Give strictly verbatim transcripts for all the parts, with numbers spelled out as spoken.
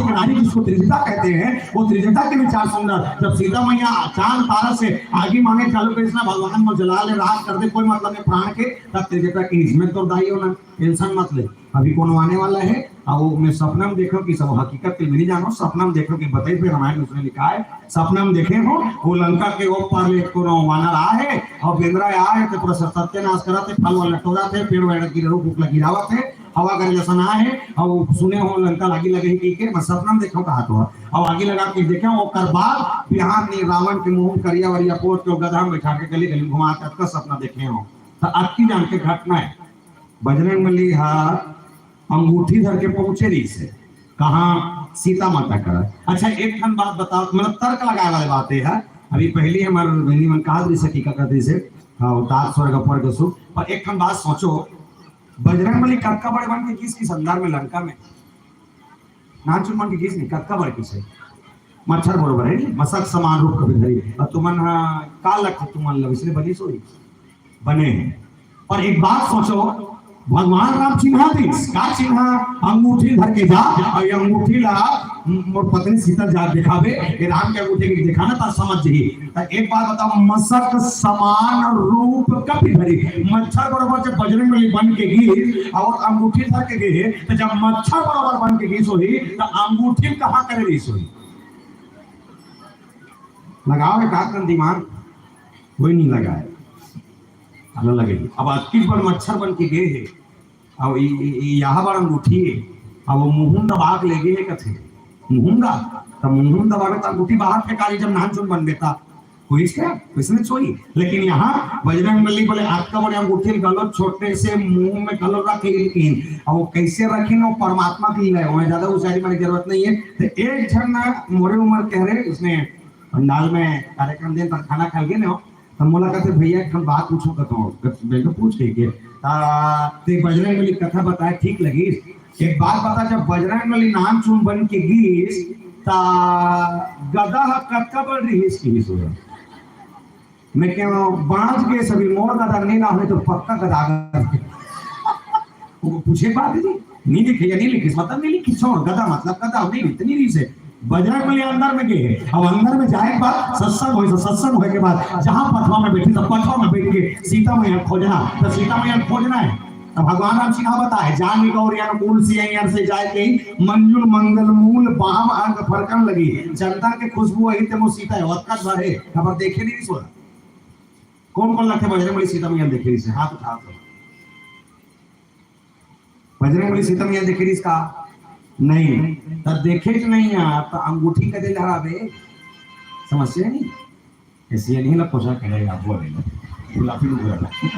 नारी जिसको त्रिजटा कहते हैं, वो त्रिजटा के विचार सुंदर। जब सीता मैया चांद तारा से आगी मांगे, चालू कृष्णा भगवान में जला ले, राख कर दे, कोई मतलब नहीं प्राण के, तब त्रिजटा की इसमें तो दाई हो ना, टेंशन मत ले, अभी कोनो आने वाला है। और मैं सपना में देखो कि सब हकीकत के मिली जानो, सपना में देखो कि बताई फिर रामायण उसने लिखा है, सपना में देखे हो वो लंका के ऊपर ले कोनो वानर आ है और बेंदरा आ है तो पूरा सत्यानाश करा थे, फल वाला टोरा थे, पेड़ वाला गिरे, रुख उख ला गिरावत है, हवा करे जैसा ना है। और सुने हो लंका लागी लगे ही कही के, मैं सपना में देखो कहा तो। और आगे लगा के देखे हो, ओकर बाद बिहान ने रावण के मुंह करिया वरिया पोत के गधा में बैठा के गली गली घुमा के अतका सपना देखे हो। तो अतकी जान के घटना है। बजरंग बली हा अंगूठी धर के पहुंचे रहिस हे कहाँ? सीता माता करा। अच्छा, एक ठन बात बताओ, मतलब तर्क लगाए वाले बात ये है। अभी पहली हमर बहनी मन कहा दृश्य टीका कर दृश्य, हाँ, उतार स्वर्ग पर गसु। पर एक ठन बात सोचो, बजरंग बली कतका बड़े बन के किस किस अंदर में लंका में नाचुन मन के किस नहीं, कतका बड़े किस है? मच्छर बरोबर है नहीं, मसक समान रूप कभी धरी। और तुमन हा का लगथे, तुमन लग इसलिए बनी सोई बने हैं। पर एक बात सोचो, भगवान राम चिन्हा दिस का चिन्हा? अंगूठी धर के जा, और ये अंगूठी ला मोर पत्नी सीता जा दिखावे, ये राम के अंगूठी के दिखाना ता समझ जाही। तो एक बात बताओ, मसक समान रूप कभी धरी, मच्छर बरोबर जब बजरंग बली बन के गिस और अंगूठी धर के गिस, तो जब मच्छर बरोबर बन के गिस होही तो अंगूठी कहाँ करे रहिस होही? लगाओ एक आध कन दिमाग, कोई नहीं लगाए। अलग लगे। अब अतकी बड़ मच्छर बन के गे हे, अब ई, ई, ई यहाँ बड़ अंगूठी हे, अब वो मुहुन दबा के ले गे हे कथे, मुहुन दा, तब मुहुन दबावे त अंगूठी बाहर फेंका ली जब नानचुन बन बेटा, कोई इसका, इसने छोई। लेकिन यहाँ बजरंग बली बोले, "आपका बड़े अंगूठी घलो छोटे से मुंह में घलो रख ली।" लेकिन अब वो कैसे रखी ना, वो परमात्मा की लीला है, वहाँ ज्यादा उचारी मारी जरूरत नहीं है। तो एक झन ना मोरे उम्र कह रहे, उसने पंडाल में कार्यक्रम दिन पर खाना खा गए ना, तो मोला कहते, "भैया, एक ठन बात पूछो," कहता हूँ, मैं तो पूछ के, के, ता, ते बजरंग बली कथा बताए, ठीक लगी। एक बात बता, जब बजरंग बली नानचुन बन के गिस, ता गदा ह कतका बड़ रिहिस, किहिस हो? मैं कहा, "बांच के सभी मोर गदा नहीं लावे तो पक्का गदा।" वो पूछे बात जी, नहीं लिखे या नहीं लिखिस, मतलब नहीं लिखिस, छोड़, गदा मतलब गदा, नहीं, इतनी नहीं से। बजरंग बली अंदर में गे हे। अब अंदर में जाए के बाद सत्संग होए, तो सत्संग होए के बाद जहाँ पथवा में बैठी, तो पथवा में बैठ के सीता मैया खोजना, तो सीता मैया खोजना है। तो भगवान राम सिन्हा बताए, "जान गौरिया ने मूल से, अंदर से जाए के ही मंजुल मंगल मूल बाम अंग फरकन लगी, चंदन के खुशबू वही ते मो सीता है, ओतका भर है, खबर देखे नहीं सोना।" कौन कौन लगथे बजरंग बली सीता मैया देखे रहिस हे? हाथ उठा दो। बजरंग बली सीता मैया देखे रहिस का? नहीं। तब देखे कि नहीं यार, तो अंगूठी कदे लहरावे? समस्या नहीं। ऐसे नहीं ना पोसा करे आप बोले ना। गुलाबी लोग बोला।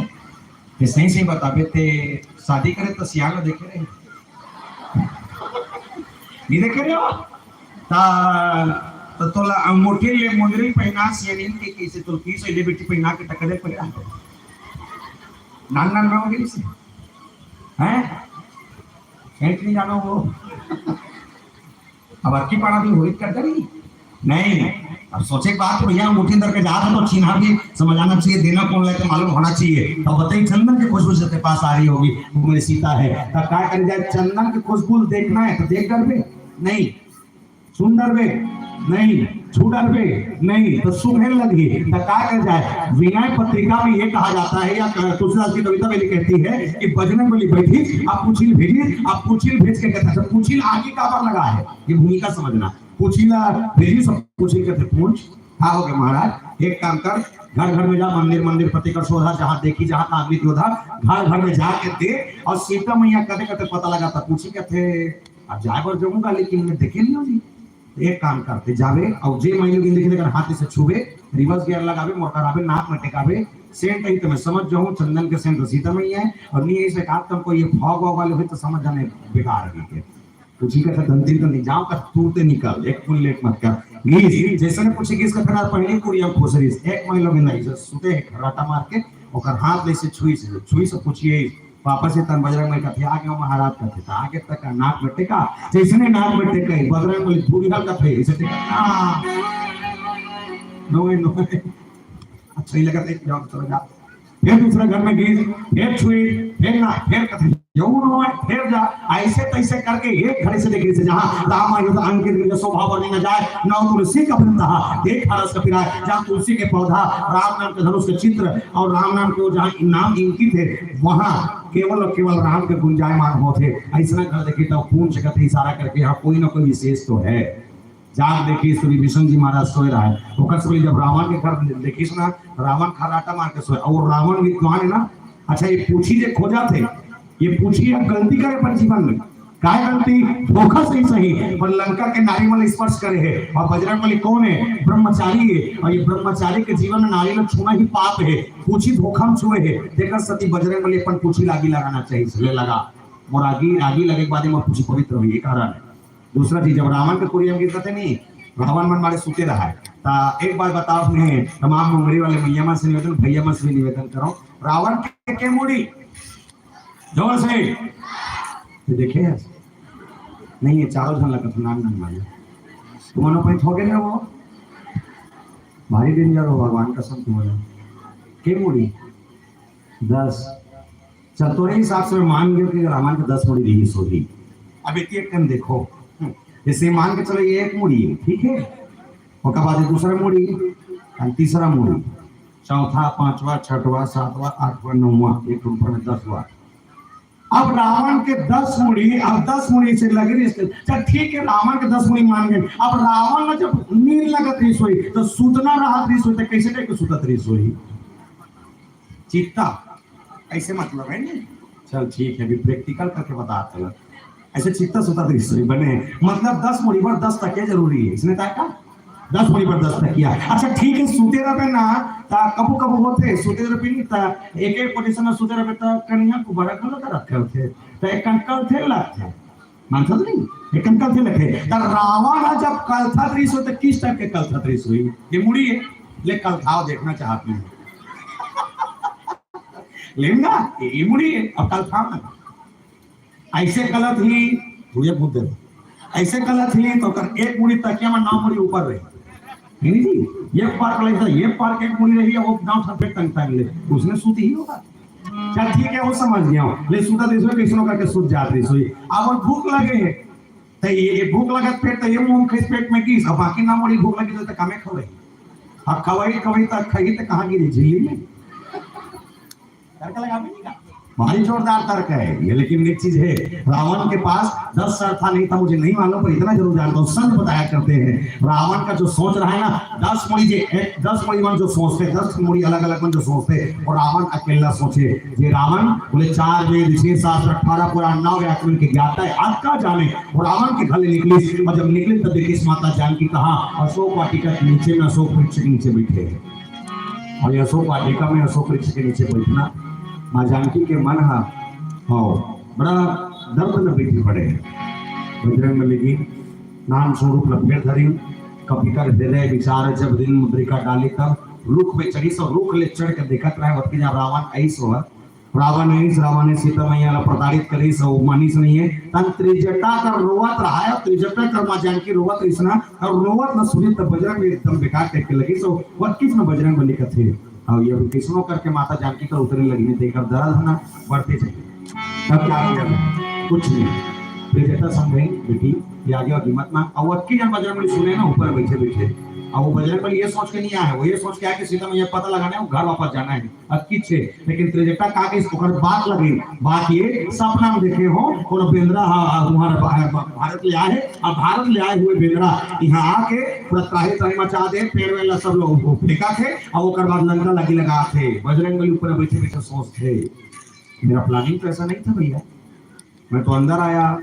ये सही सही बताबे ते शादी करे तो सियाना देखे रहे। नहीं देखे रहे हो? ता, तो तोला अंगूठी ले मुंदरी पहना सियानी के कैसे तो की से ले बेटी पहना के टकरे पड़े। नान नान रहोगे इसे। हैं? कहीं नहीं जाना वो। अब अबकी पारा भी होई कर करी? नहीं। अब सोचे के बात तो भैया, अंगूठी अंदर के जा रहे तो चिन्हा भी समझ आना चाहिए, देना कौन लेके मालूम होना चाहिए। तो बताइए, चंदन की खुशबू से तेरे पास आ रही होगी, वो मेरी सीता है। तब क्या करी जाए, चंदन की खुशबू देखना है तो देख डरबे? नहीं। सुन डरबे? नहीं। छू डरबे? नहीं। तो सूंघे लगही। तो क्या कर जाए, विनय पत्रिका में ये कहा जाता है या क-, तुलसीदास की कविता में ये कहती है कि बजरंग बली बैठी, अब पुछिल भेजी, अब पुछिल भेज के कहता है, "पुछिल आगे का पर लगा है?" ये भूमिका समझना। पुछिला भेजी, सब पुछिल कहते, "पूछ।" हाँ, हो गया महाराज, एक काम कर, घर घर में जा, मंदिर मंदिर पति कर शोधा, जहाँ देखी जहाँ का आदमी योधा, घर घर में जाके दे, और सीता मैया कते कते पता लगा, तब पूछी कहते, "अब जाए बर जाऊंगा, लेकिन मैं देखे नहीं हूँ जी।" एक काम करते, जाबे और जे महिला के देखे, अगर हाथ से छुबे, रिवर्स गियर लगाबे, मोटर आबे, नाक में टेकाबे, सेंट ही तो मैं समझ जाऊँ, चंदन के सेंट तो सीता मैया है, और नहीं ऐसे कहा तुमको ये फॉग वॉग वाले हुए तो समझ जाने बेकार है के। कुछ ही कहता धमती तो नहीं जाओ का, तू ते निकल, एक पुन लेट मत कर। गिस, जैसे ने पूछे गिस का, फिर पहले पूरी हम खुश रही, एक महिला भी नहीं, जो सुते हैं खर्राटा मार के, ओकर हाथ ले से छुई से, छुई से पूछिए, वापस से तन बजरंग बली कथे, "आ गया महाराज," कथे, तो आगे तक का नाक में टेका, जैसने नाक में टेका, बजरंग बली धूरी हल कथे, इसे टेका, "आ, नोए, नोए।" अच्छा ही लगा, "एक जाओ, चला जा।" फिर दूसरा घर में गई, फिर छुई, फिर ना, फिर कथे, यौन होय, फिर जा, ऐसे तैसे करके एक घड़ी से देखिस, जहाँ राम अयोध्या अंकित गृह शोभा वर्णि न जाय, नौ तुलसी का वृंद, देख हरस कपि राय। जहाँ तुलसी के पौधा राम नाम के धनुष के चित्र और राम नाम के वो जहाँ नाम अंकित है, वहाँ केवल और केवल राम के गुंजायमान होत हे। ऐसा घर देखिए तो पूंछ कथे इशारा करके यहाँ कोई ना कोई विशेष तो है। जाग देखिस तो विभीषण जी महाराज सोए रहा है। ओकर से पहले जब रावण के घर देखिस ना, रावण खर्राटा मार के सोए। और रावण विद्वान है ना, अच्छा, ये पूछी जे खोजा थे, ये पूछी अब गलती करे अपन जीवन में, काय गलती? धोखा से ही सही, पर लंका के नारी मन स्पर्श करे है। और बजरंग बली कौन है? ब्रह्मचारी है। और ये ब्रह्मचारी के जीवन में नारी लोग छूना ही पाप है। पूछी धोखा में छुए है, देखकर सती बजरंग बली अपन पूछी लागी लगाना चाहिए, इसलिए लगा। मोर आगी, आगी लगे के बाद मोर पूछी पवित्र हुई, ये कारण है। दूसरा चीज, जब रावण के कुरिया में गिर कथे नहीं, रावण मन मारे सुते रहा है। ता एक बात बताओ, अपने तमाम मुंगरी वाले मैया मन से निवेदन, भैया मन से भी निवेदन करो, रावण के, के मुड़ी जोर से, ये देखे यार, नहीं, ये चारों झन लगत नाम नाम मारे, तुम मनोपैत हो गए ना वो, भारी डेंजर हो भगवान कसम तुम्हारा। के मुड़ी? दस। चल, तोरे हिसाब से मैं मान गया कि रावण के दस मुड़ी रही सोही। अब एक एक कन देखो, हम्म, जैसे मान के चलो, ये एक मुड़ी है, ठीक है, ओकर बाद ये दूसरा मुड़ी, और तीसरा मुड़ी, चौथा, पांचवा, छठवा, सातवां, आठवां, नौवां, एक ऊपर में दसवां। अब रावण के दस मुड़ी, अब दस मुड़ी से लगे रही, चल ठीक है, रावण के दस मुड़ी मान गए। अब रावण में जब नींद लगत रही सोई, तो सुतना रहत रही सोई, तो कैसे करके सुतत रही सोई? चित्ता, ऐसे मतलब है नहीं। चल ठीक है, अभी प्रैक्टिकल करके बता चल। ऐसे चित्ता सुतत रही सोई बने, मतलब दस मुड़ी पर दस तकिया जरूरी है। इसने तय का दस मुड़ी पर दस तकिया। अच्छा ठीक है, सुते रहे ना, ता कबू कबू होते सुते रहे नहीं, ता एक एक पोजीशन में सुते रहे, ता कनिया को बड़ा गलत रखे होते, ता एक कंकल थे लगते, मानता तो नहीं, एक कंकल थे लगे। ता रावण है जब कलथत रही सोई, तो किस टाइप के कलथत रही सोई? ये मुड़ी है, ले कलथाव देखना चाहती हूँ। लेकिन ना, ये, ये मुड़ी है, अब कलथाव ना। ऐसे कलत ही, तू ये भूत दे, ऐसे कलत ही तो कर एक मुड़ी तकिया में, नौ मुड़ी ऊपर रही। नहीं जी, ये पार कर लेता, ये पार के एक मुड़ी रही है, वो गांव ठन पे टंग टांग ले, उसने सूती ही होगा। चल ठीक है, वो समझ गया हूँ, ले सूता तो इसमें कैसे करके सूत जात रही सोई। अब वो भूख लगे है, तो ये, ये भूख लगत पेट, तो ये मुंह खेस पेट में गिस, अब बाकी नौ मुड़ी भूख लगी तो, तो कमे खवाई। अब खवाई खवाई तो खाई तो कहाँ गिरी? झिल्ली में। तड़का लगा भी नहीं का? भारी जोरदार तर्क है ये, लेकिन एक चीज है, रावण के पास दस सर था नहीं था, मुझे नहीं मालूम, पर इतना जरूर जानता हूँ, संत बताया करते हैं, रावण का जो सोच रहा है ना, दस मुड़ी जे, एक, दस मुड़ी मन जो सोचते, दस मुड़ी अलग अलग मन जो सोचते, और रावण अकेला सोचे। जे रावण बोले, चार वेद, छह शास्त्र, अठारह पुराण, नौ व्याकरण के ज्ञाता है, अतका जाने, और रावण के घर ले निकली, और जब निकली तब देखिस माता जानकी कहाँ? अशोक वाटिका के नीचे में, अशोक वृक्ष के नीचे बैठे हैं। और ये अशोक वाटिका में, अशोक वृक्ष के नीचे बैठना, माँ जानकी के मन हा, हाँ, बड़ा दर्द में बैठी पड़े हैं। बजरंग बली की नाम स्वरूप लपेट धरी, कपि कर हृदय विचार जब दीन मुद्रिका डाली, तब रुख पे चढ़ी, सब रुख ले चढ़ के देखत रहे, वतकी जहाँ रावण ऐस हुआ, रावण ऐस, रावण ने सीता मैया ला प्रताड़ित करी, सब मानिस नहीं है, तन त्रिजटा कर रोवत रहा है, त्रिजटा कर माँ जानकी रोवत रही ना, और रोवत न सुनी तब बजरंग एकदम बेकार टाइप के लगी, सो वतकीच न बजरंग बली कथे। अब ये कैसनो करके माता जानकी का उतरे लगी, नहीं तेकर दर्द ना बढ़ते जाए। तब क्या किया जाए? कुछ नहीं। फिर बेटा समझाई, बेटी, ये आगे और हिम्मत ना। अब वतकी जन बजरंग बली सुने ना, ऊपर बैठे बैठे। अब वो बजरंग बली ये सोच के नहीं आया है, वो ये सोच के आया कि सीता मैया पता लगाना है, वो घर वापस जाना है। अब किच्छे, लेकिन त्रिजटा का के ओकर बात लगे, बात ये सपना में देखे हो, कोनो बेंदरा हा, हा, तुम्हारा भा-, भा-, भारत ले आए, अब भारत ले आए हुए बेंदरा यहाँ आके पूरा त्राही त्राही मचा दे, पेड़ वेला सब लोग फेंका थे, और ओकर बाद लंका लगी लगा थे। बजरंग बली ऊपर बैठे बैठे सोच थे, मेरा प्लानिंग तो ऐसा नहीं था भैया, मैं तो अंदर आया,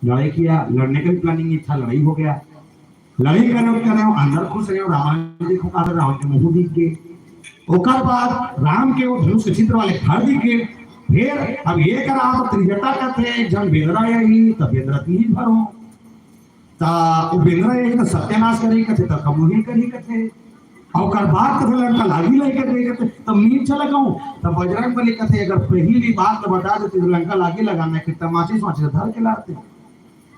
लड़ाई किया, लड़ने का भी प्लानिंग नहीं था, लड़ाई हो गया, लड़ाई करे करे अंदर खुश रहे, रावण देखो का रावण के मुंह दिख गए, ओकर बाद राम के वो धनुष के चित्र वाले घर दिख गए। फिर अब ये करा तो त्रिजटा कथे, जन बेंदरा यही तो बेंदरा तीन भरो, ता वो बेंदरा यही तो सत्यानाश करी कथे, तो कबूही करी कथे, और ओकर बाद कथे लंका लागी लगे कथे, तो मीन चला कहूँ, तो बजरंग बली कथे अगर पहली बात तो बता देते तो लंका लागी लगाना के तमाचे सोचे धर के लाते।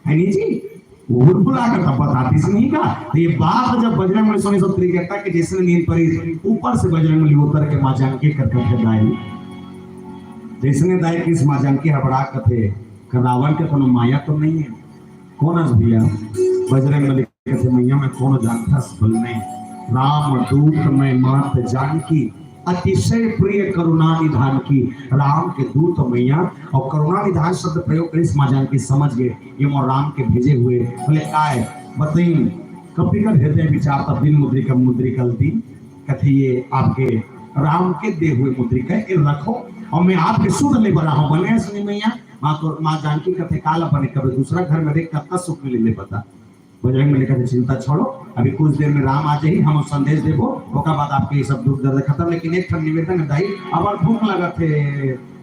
है नहीं जी, वो हुरहुरा कर तब बताती से नहीं का। तो ये बात जब बजरंग बली सुनी, सब त्रिजटा के जैसे नींद पड़ी, ऊपर से बजरंग बली उतर के माँ जानकी कर कर गाई। इसने दाई किस माँ जानकी हबड़ा कथे, "का रावण के कोनो माया तो नहीं है?" कौन अस भैया? बजरंग बली कथे, "मैया मैं कौन जानता बल नहीं।" "राम दूत मैं मात जानकी, अतिशय प्रिय करुणा निधान की।" राम के दूत मैया और करुणा निधान शब्द प्रयोग करिस, माँ जानकी समझ गए ये मोर राम के भेजे हुए। बोले, "काय बताई?" कपि कर हृदय विचार तब दिन मुद्रिका मुद्रिका दी। कथे, "ये आपके राम के दे हुए मुद्रिका, ये रखो और मैं आपके सुध ले बना हूँ।" बने सुनी मैया, माँ को, माँ जानकी कथे, "काला बने, कभी दूसरा घर में देख कब का सुख मिले ले बता।" बजरंग बली कथे, "चिंता छोड़ो, अभी कुछ देर में राम आ जाही, हम संदेश देबो, ओकर बाद आपके ये सब दुख दर्द खत्म। लेकिन एक ठन निवेदन है दाई, अबर भूख लगत हे,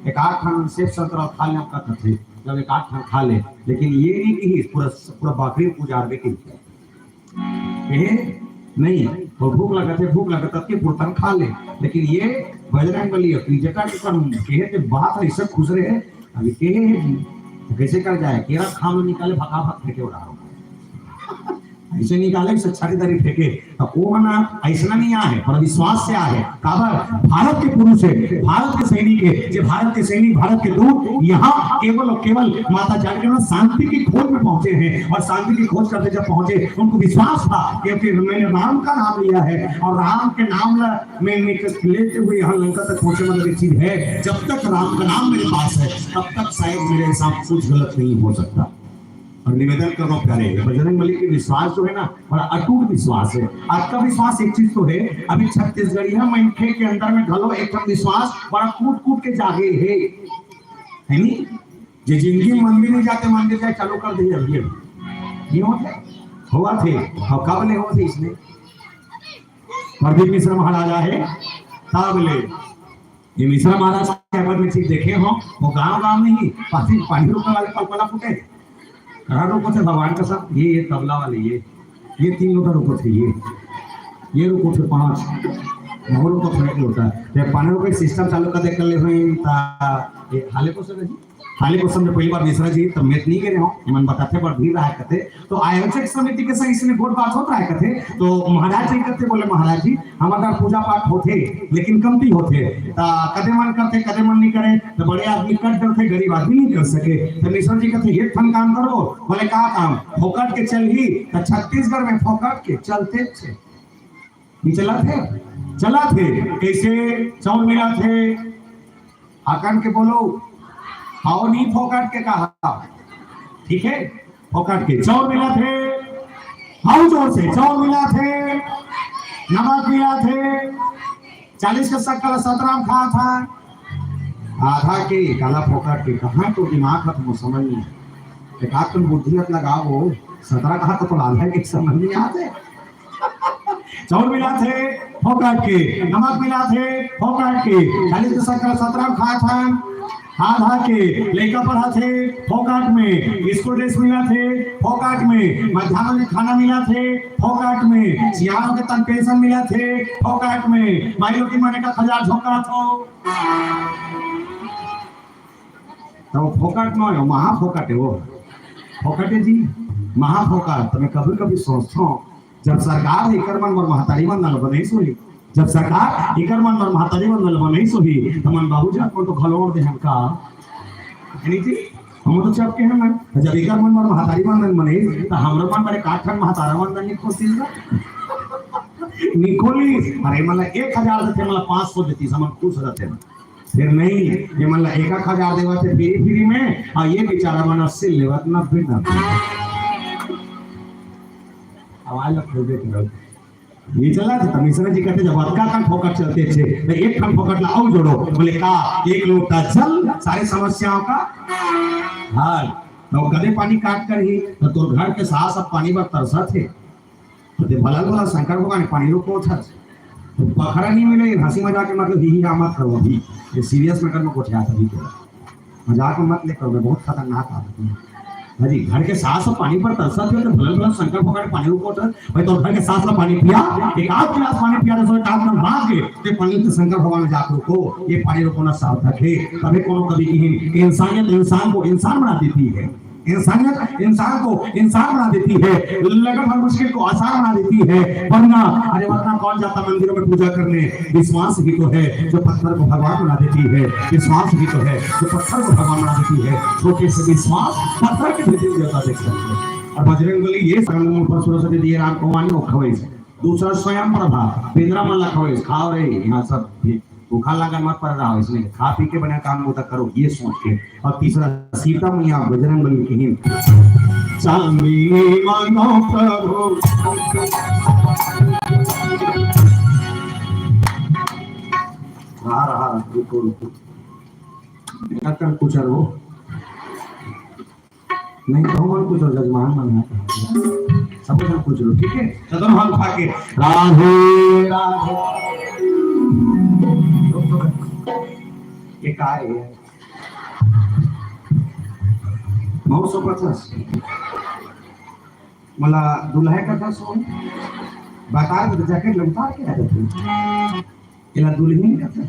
एक आध ठन सेब संतरा खा ले, का कथे, जब एक आध ठन खा ले।" लेकिन ये नहीं कि पूरा, पूरा बाकरी पूजा आरबे की कहे, "नहीं, तो भूख लगत हे, भूख लगत हे, तब के पुरतन खा ले।" लेकिन ये बजरंग बली अपनी जटा के कर्म कहे के बात ऐसा खुश रहे, अभी कहे है जी, तो कैसे कर जाए? केरा खाम निकाले, फटाफट फेंके उड़ा रहा हूँ। ऐसे निकाले, से छातीदारी फेंके। तो वो मना, ऐसा नहीं आहे, पर विश्वास से आहे। काबर? भारत के पुरुष है, भारत के सैनिक है, जे भारत के सैनिक, भारत के दूत यहाँ केवल और केवल माता जानकी में शांति की खोज में पहुंचे हैं। और शांति की खोज करते जब पहुंचे, उनको विश्वास था, क्योंकि मैंने राम का नाम लिया है और राम के नाम ला-, में, में लेते हुए यहाँ लंका तक पहुंचे, मतलब एक चीज है, जब तक राम का नाम मेरे पास है, तब तक शायद मेरे साथ कुछ गलत नहीं हो सकता। और निवेदन कर रहा हूँ प्यारे, बजरंग बली के विश्वास जो है ना, बड़ा अटूट विश्वास है। आपका विश्वास एक चीज तो है, अभी छत्तीसगढ़िया मनखे के अंदर में घलो एक ठन विश्वास बड़ा कूट कूट के जागे है, है नी? जे जिंदगी में मंदिर नहीं जाते, मंदिर जाए चालू कर दिए अभी, अभी। नहीं होते? हुआ थे। और कब ले हुआ थे इसने? प्रदीप मिश्रा महाराज आए, तब ले। ये मिश्रा महाराज के अगर मैं चीज देखे हो, वो गांव गांव नहीं, पानी, पानी रोकने वाले पलपला फूटे। कहाँ रोको थे भगवान का साहब? ये, ये तबला वाले, ये, ये तीन लोटा रोको थे, ये, ये रोको थे पांच, वो रोको थे एक लोटा। ये पानी रोको सिस्टम चालू कर दे कर ले हुए, ता, ये हाले को सर जी, हाले को समझ पहली बार मिश्रा जी, तब मैं नहीं कह रहे हो, मन बताते पर भीड़ रहा करते, तो आयोजक समिति के संग इसने गोठ बात होत रहा कथे, तो महाराज जी कथे, बोले, "महाराज जी, हमार पूजा पाठ होथे, लेकिन कमती होथे। त कदे मन करथे, कदे मन नहीं करे, त बड़े आदमी कर डरथे, गरीब आदमी नहीं कर सके।" त मिश्रा जी कथे, "एक ठन काम करो।" बोले, "का काम?" "फोकट के चलही, त छत्तीसगढ़ में फोकट के चलते थे।" नहीं चला थे? चला थे। कैसे? चाउर मिला थे, हाकन के बोलो, हाव नहीं फोकट के कहा, ठीक है? फोकट के चाउर मिला थे, हाव जोर से, चाउर मिला थे, नमक मिला थे, चालीस का शक्कर सतराम खा था, आधा के काला फोकट के, कहाँ तो दिमाग खत्म हो, समझ नहीं। एक आध तुम बुद्धि मत लगाओ, सतरा कहा तो आधा के समझ नहीं आते। चाउर मिला थे फोकट के, नमक मिला थे फोकट के, चालीस के शक्कर सतराम खा था, आधा के लइका पढ़ा थे फोकट में, स्कूल ड्रेस मिला थे फोकट में, मध्यान्ह के खाना मिला थे फोकट में, सियानों के तन पेंशन मिला थे फोकट में, माई लोग की मने का खजार झोंका थो। तो वो फोकट न हो, महा फोकट है वो। फोकट है जी, महा फोकट। तो मैं कभी-कभी सोचता हूँ, जब सरकार एकर मन मोर महतारी मन ल बनइस होही, जब सरकार एकर मन मोर महतारी मन ल बनइस होही, त मन बाबू जात मन तो घलो ओढ़ देहन का? है नहीं जी? हम तो चपके हैं ना। जब एकर मन मोर महतारी मन ल बनइस, त हमरो मन बड़े काठन महतारा मन ल निकोसिस ना। निकोलिस, अरे मतलब एक हजार देते, मतलब पाँच सौ देती, समझ खुश रहते हैं। फिर नहीं, ये मन ला एक एक हजार देवत हे फ्री फ्री में, और ये बेचारा मन अस्सी लेवत नब्बे नब्बे। अब आए लोग खोल देते रहो। ये चला था, त मिश्रा जी कहते, "जब अतका कन फोकट चलते थे, तो एक कन फोकट ला और जोड़ो।" बोले, "का? एक लोटा जल, सारे समस्याओं का हल।" तो कदे पानी काट कर ही, तो तोर घर के सास अब पानी बर तरसत हे। तो ते भला भला शंकर भगवान पानी रोको था। तो पखरा नहीं मिले, हंसी मजाक के मतलब ही, ही मत करो अभी। ये सीरियस मैटर में कुछ याद अभी तो। मजाक में मत ले करो, मैं बहुत खतरनाक आदमी हूँ। हाँ जी, घर के सास पानी पर तरसत हो, तो भला भला शंकर भगवान पानी रोको था। भाई, तो घर के सास ला पानी पिया, एक आध गिलास पानी पिया, रसोई काम में भाग गए, ते पानी तो शंकर भगवान जाकर रोको, ये पानी रोको ना सार्थक है। तभी कोनो कभी की इंसानियत इंसान को इंसान बना देती है। इंसानियत इंसान को इंसान बना देती है, लगन और मुश्किल को आसान बना देती है। वरना, अरे वरना कौन जाता मंदिरों में पूजा करने? विश्वास ही तो है जो पत्थर को भगवान बना देती है, विश्वास ही तो है जो पत्थर को भगवान बना देती है। छोटे से विश्वास पत्थर के भीतर देवता देख सकते हैं। और बजरंग बली ये संगम पर सुरसती दिए राम को मानी वो खवई से। दूसरा स्वयं प्रभा, पिंजरा मन ला खवई, खाओ रे, यहाँ सब भी भूखा लागन मत पड़ रहा हो, इसलिए खा पी के बने काम होता करो, ये सोच के। और तीसरा सीता मैया बजरंग बली की हिंद। चांदी मांगो प्रभु। रहा, रहा, रुको, रुको। बेटा, कल कुछ हो। नहीं तो मन कुछ हो, जजमान मन है। सब कुछ कुछ लो, ठीक है? चलो हम खा के। राधे, राधे। ये का है? नौ सौ पचास। मला दुल्हे का था सोन। बता दे, जैकेट लौटा के आ जाते हैं। एला दुल्हिन कथे।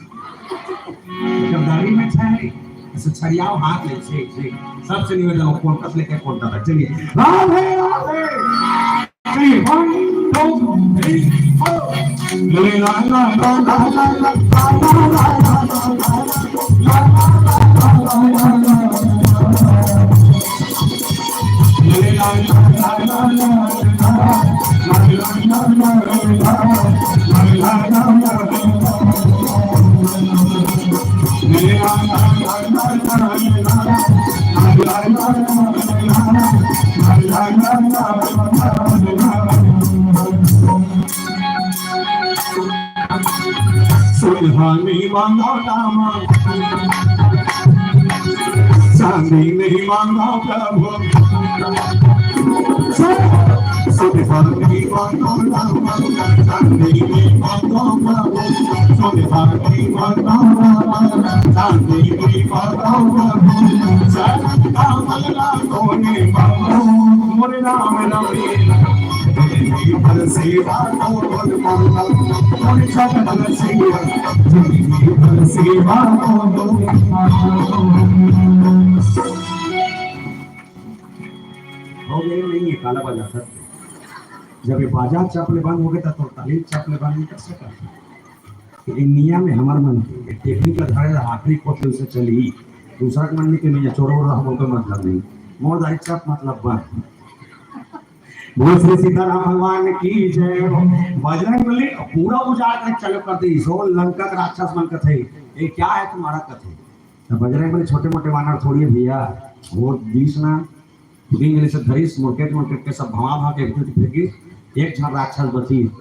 जब दाढ़ी में छाए, ऐसे छरियाव हाथ ले, छे, छे। सबसे निवेदन हो, कोलकाता लेके कोलकाता। चलिए। राधे, राधे। चलिए, one, two, three, four। Sunhani मांगा रामा, चांदी नहीं मांगा प्रभु। सुनहानी मांगा रामा, चांदी नहीं मांगा प्रभु। सुनहानी मांगा रामा, चांदी नहीं मांगा प्रभु। सदा मलला तोरे बाबू, मोरे राम रवि। हो गए नहीं है काला बाजार सर। जब ये बाजार चप ले बंद हो गए, तब तो तालीम चप ले बंद नहीं कर सका। ये नियम है हमारे मन के, ये टेक्निक का धरे रहा, आखिरी कोट से चली। दूसरा के मन में के नहीं है, चोरों रहा, बोल के मतलब नहीं। मोर दाई चप मतलब बंद। बोल श्री सीताराम भगवान की जय हो। बजरंग बली पूरा उजाड़ के चलो कर दी। सो लंका के राक्षस मन कथे, "ये क्या है तुम्हारा कथे?" तो बजरंग बली छोटे मोटे वानर थोड़ी है भैया, वो दीस ना, बिंग से धरिस, मुरकेट मुरकेट के सब भवा भा के एक फेंकिस, एक झन राक्षस बची।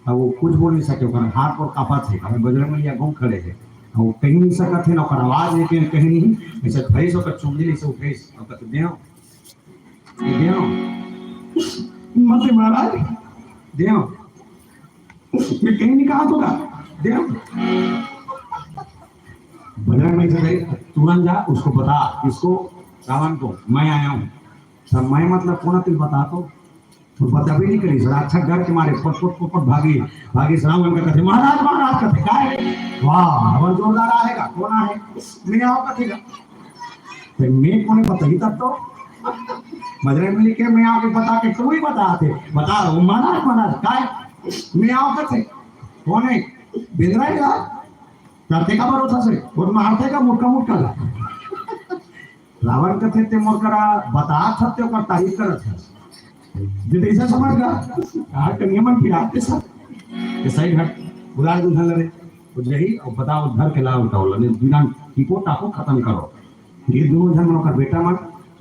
अब वो कुछ बोल नहीं सके, ओकर हाथ और कापत है। अब बजरंग बली घूम खड़े है, अब वो कहीं नहीं सकत है ना, ओकर आवाज नहीं, कहीं, कहीं नहीं। ऐसे धरिस ओकर चुंगली से उठेस, अब तक देव ये देव। मत महाराज। देव। ये कहीं नहीं कहा होगा। देव। बजरंग बली से कहे, "तुरंत जा, उसको बता, इसको, रावण को, मैं आया हूँ।" सब मैं मतलब कौन है, तुम बता तो। तो बता भी नहीं करी, राक्षस डर के मारे पट पट पट पट भागी, भागी। रावण का कथे, "महाराज, महाराज," कथे, "काय? वाह, रावण जोरदार आएगा, कौन आहे?" मैं आओ कथे का। तो मैं कोने बताई तब तो। बजरंग बली के मैं आके बता के तू ही बता दे। बता रहा हूँ, महाराज, महाराज, काय? मैं आओ कथे। कौन है? बेंदरा है यार। करते का भरोसा से? और मारते का मुटका मुटका ला। रावण कथे ते मोर करा बता सकते ओकर तारीफ करत है। जे ऐसा समझ गा, कहा कन्या मन फिराते सब। ये सही घट, बुला दुल्हन लड़े। तो यही, और बताओ, धर के लाओ, उठाओ, लड़े, बिना टिपो टापो खत्म करो। ये दोनों जन मनों का बेटा मन,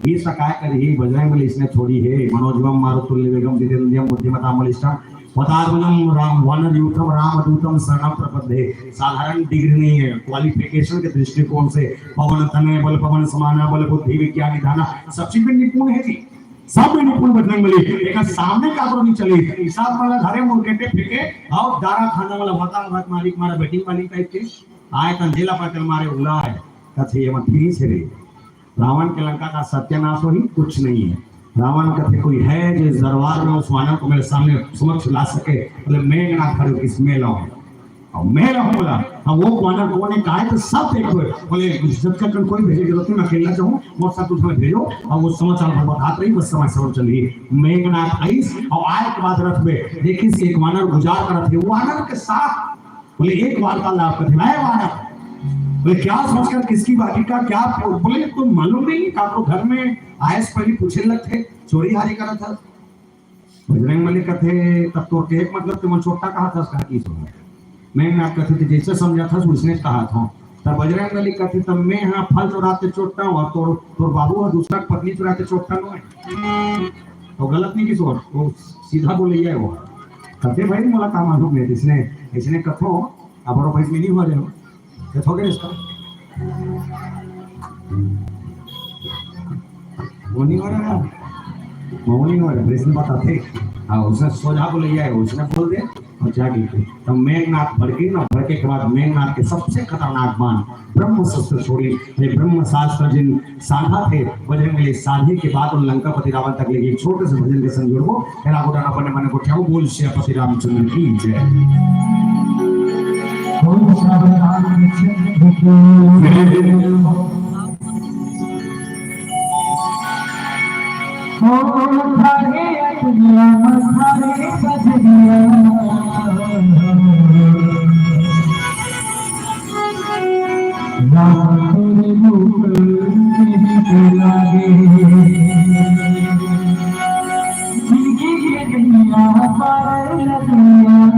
ये सकाय कर ही बजरंग बली इसने छोड़ी है। मनोजवम मारुतुल्य वेगम जितेंद्रियम बुद्धिमता बलिष्ठम। पदात्मजम राम वानर यूथम रामदूतम शरणम प्रपद्ये। साधारण डिग्री नहीं है, क्वालिफिकेशन के दृष्टिकोण से पवन तनय बल, पवन समाना बल, बुद्धि विज्ञान निधाना, सब चीज में निपुण है जी। सब में निपुण बजरंग बली। एक सामने का तो नहीं चली, सब वाला घरे मुरकेटे फेंके और दारा खाना वाला भाता भात मालिक मारा बैटिंग वाली टाइप के। आए तन जेला पाकर मारे उलाए। कथे ये मत फिरी से रे। रावण के लंका का सत्यानाश हो ही कुछ नहीं है। रावण कथे कोई है जो इस दरबार में उस वानर को मेरे सामने समक्ष ला सके? बोले, "मैं ना खड़े किस में लाऊं?" मैं रहूं बोला। अब वो वानर कोन हे, काय हे, तो सब देखो। बोले, "जब तक कोई भेजे जरूरत नहीं, मैं अकेला जाऊं, मोर साथ तुम भेजो।" अब वो समाचार भर बतात रही, बस समय सब चलिए। मेघनाथ आइस, और आए के बाद रथ में देखिस एक वानर गुजार करत हे, वानर के साथ बोले, एक वार्तालाप करते, "मैं वानर।" बोले, "क्या संस्कार, किसकी वाटिका, क्या?" बोले, "तुम मालूम नहीं, आपको घर में आए से पहले पूछे लगते, चोरी हारी करत हस।" बजरंग बली कथे, "तब तोर के एक मतलब, तुमन चोट्टा कहा था, उसका की सुना?" मेघनाथ कथे, "तो जैसे समझा था, उसने कहा था।" तब बजरंग बली कथे, "तब मैं यहाँ फल चुराते चोट्टा हूँ, और तोर, तोर बाबू है दूसरा पत्नी चुराते चोट्टा नो है।" तो गलत नहीं किसी और, वो सीधा बोले ये वो। कथे, "भाई, मोला का मालूम है, इसने, इसने कथो, अब और भाई में नहीं हो रहे हो।" ये हो गया इसका। वो नहीं हो रहा, वो नहीं हो रहा, इसने बताते। हाँ, उसने सोझा बोले ये है, उसने बोल दे। और क्या कहते? तब मेघनाथ भड़के ना, भड़के के बाद मेघनाथ के सबसे खतरनाक बाण ब्रह्मास्त्र छोड़ी। ये ब्रह्मास्त्र जिन साधा थे, बजरंग बली साधे के बाद उन लंकापति रावण तक लेके एक छोटे से भजन के संग जुड़बो। है लागू डाना बने मने गोठियाओ, बोल सियापति रामचंद्र की जय। बोल सियापति रामचंद्र की जय। ओ थारे अटरिया, थारे बजरिया। राम तोरे रूप में ही लागे। जिंदगी के नैया पार लगिया।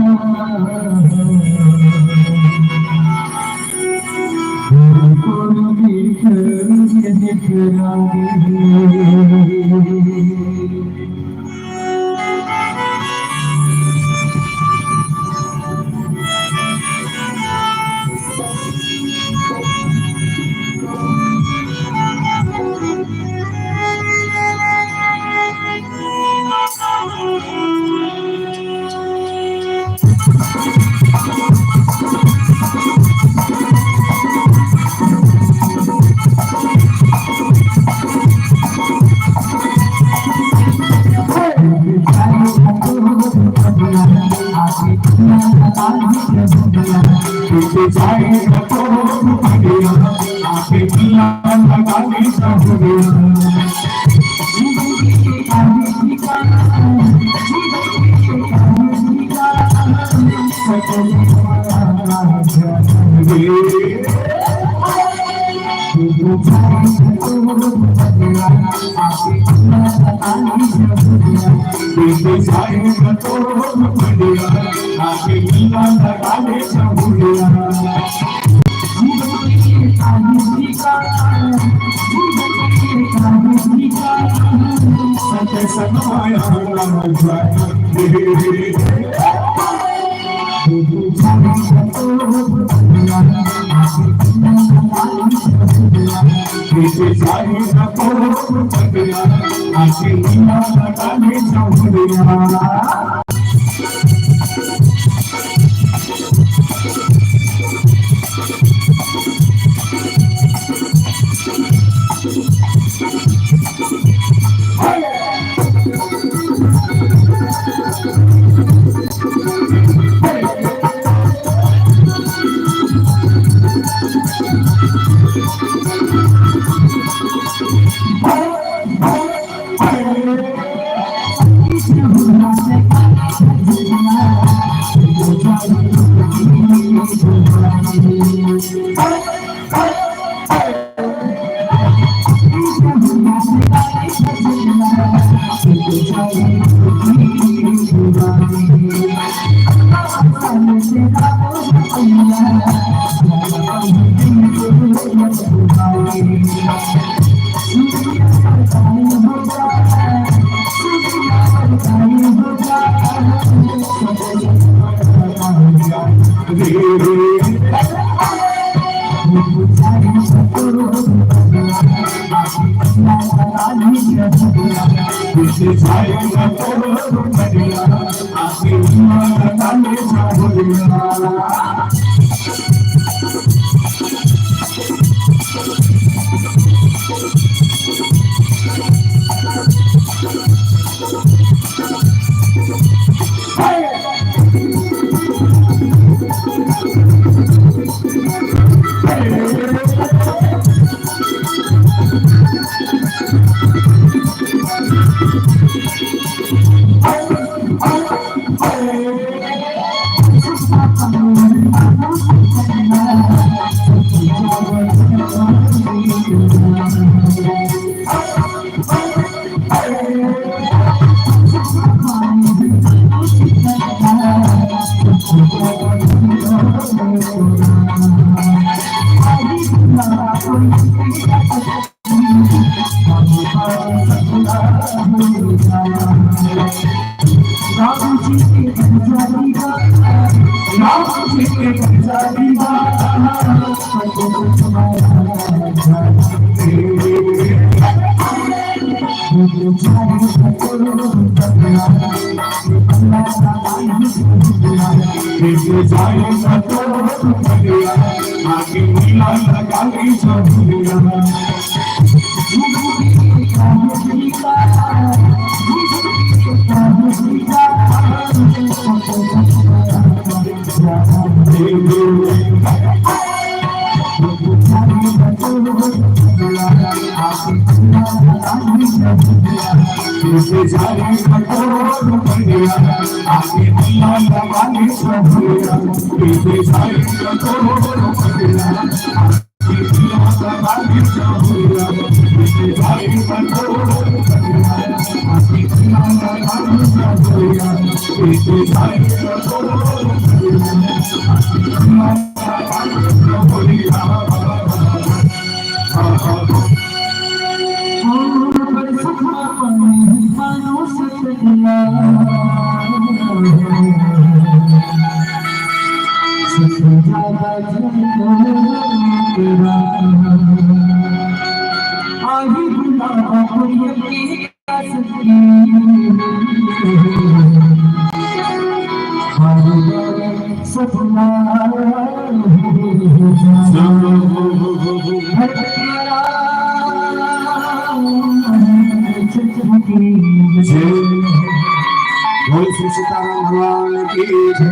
बोल श्री सीताराम भगवान की जय।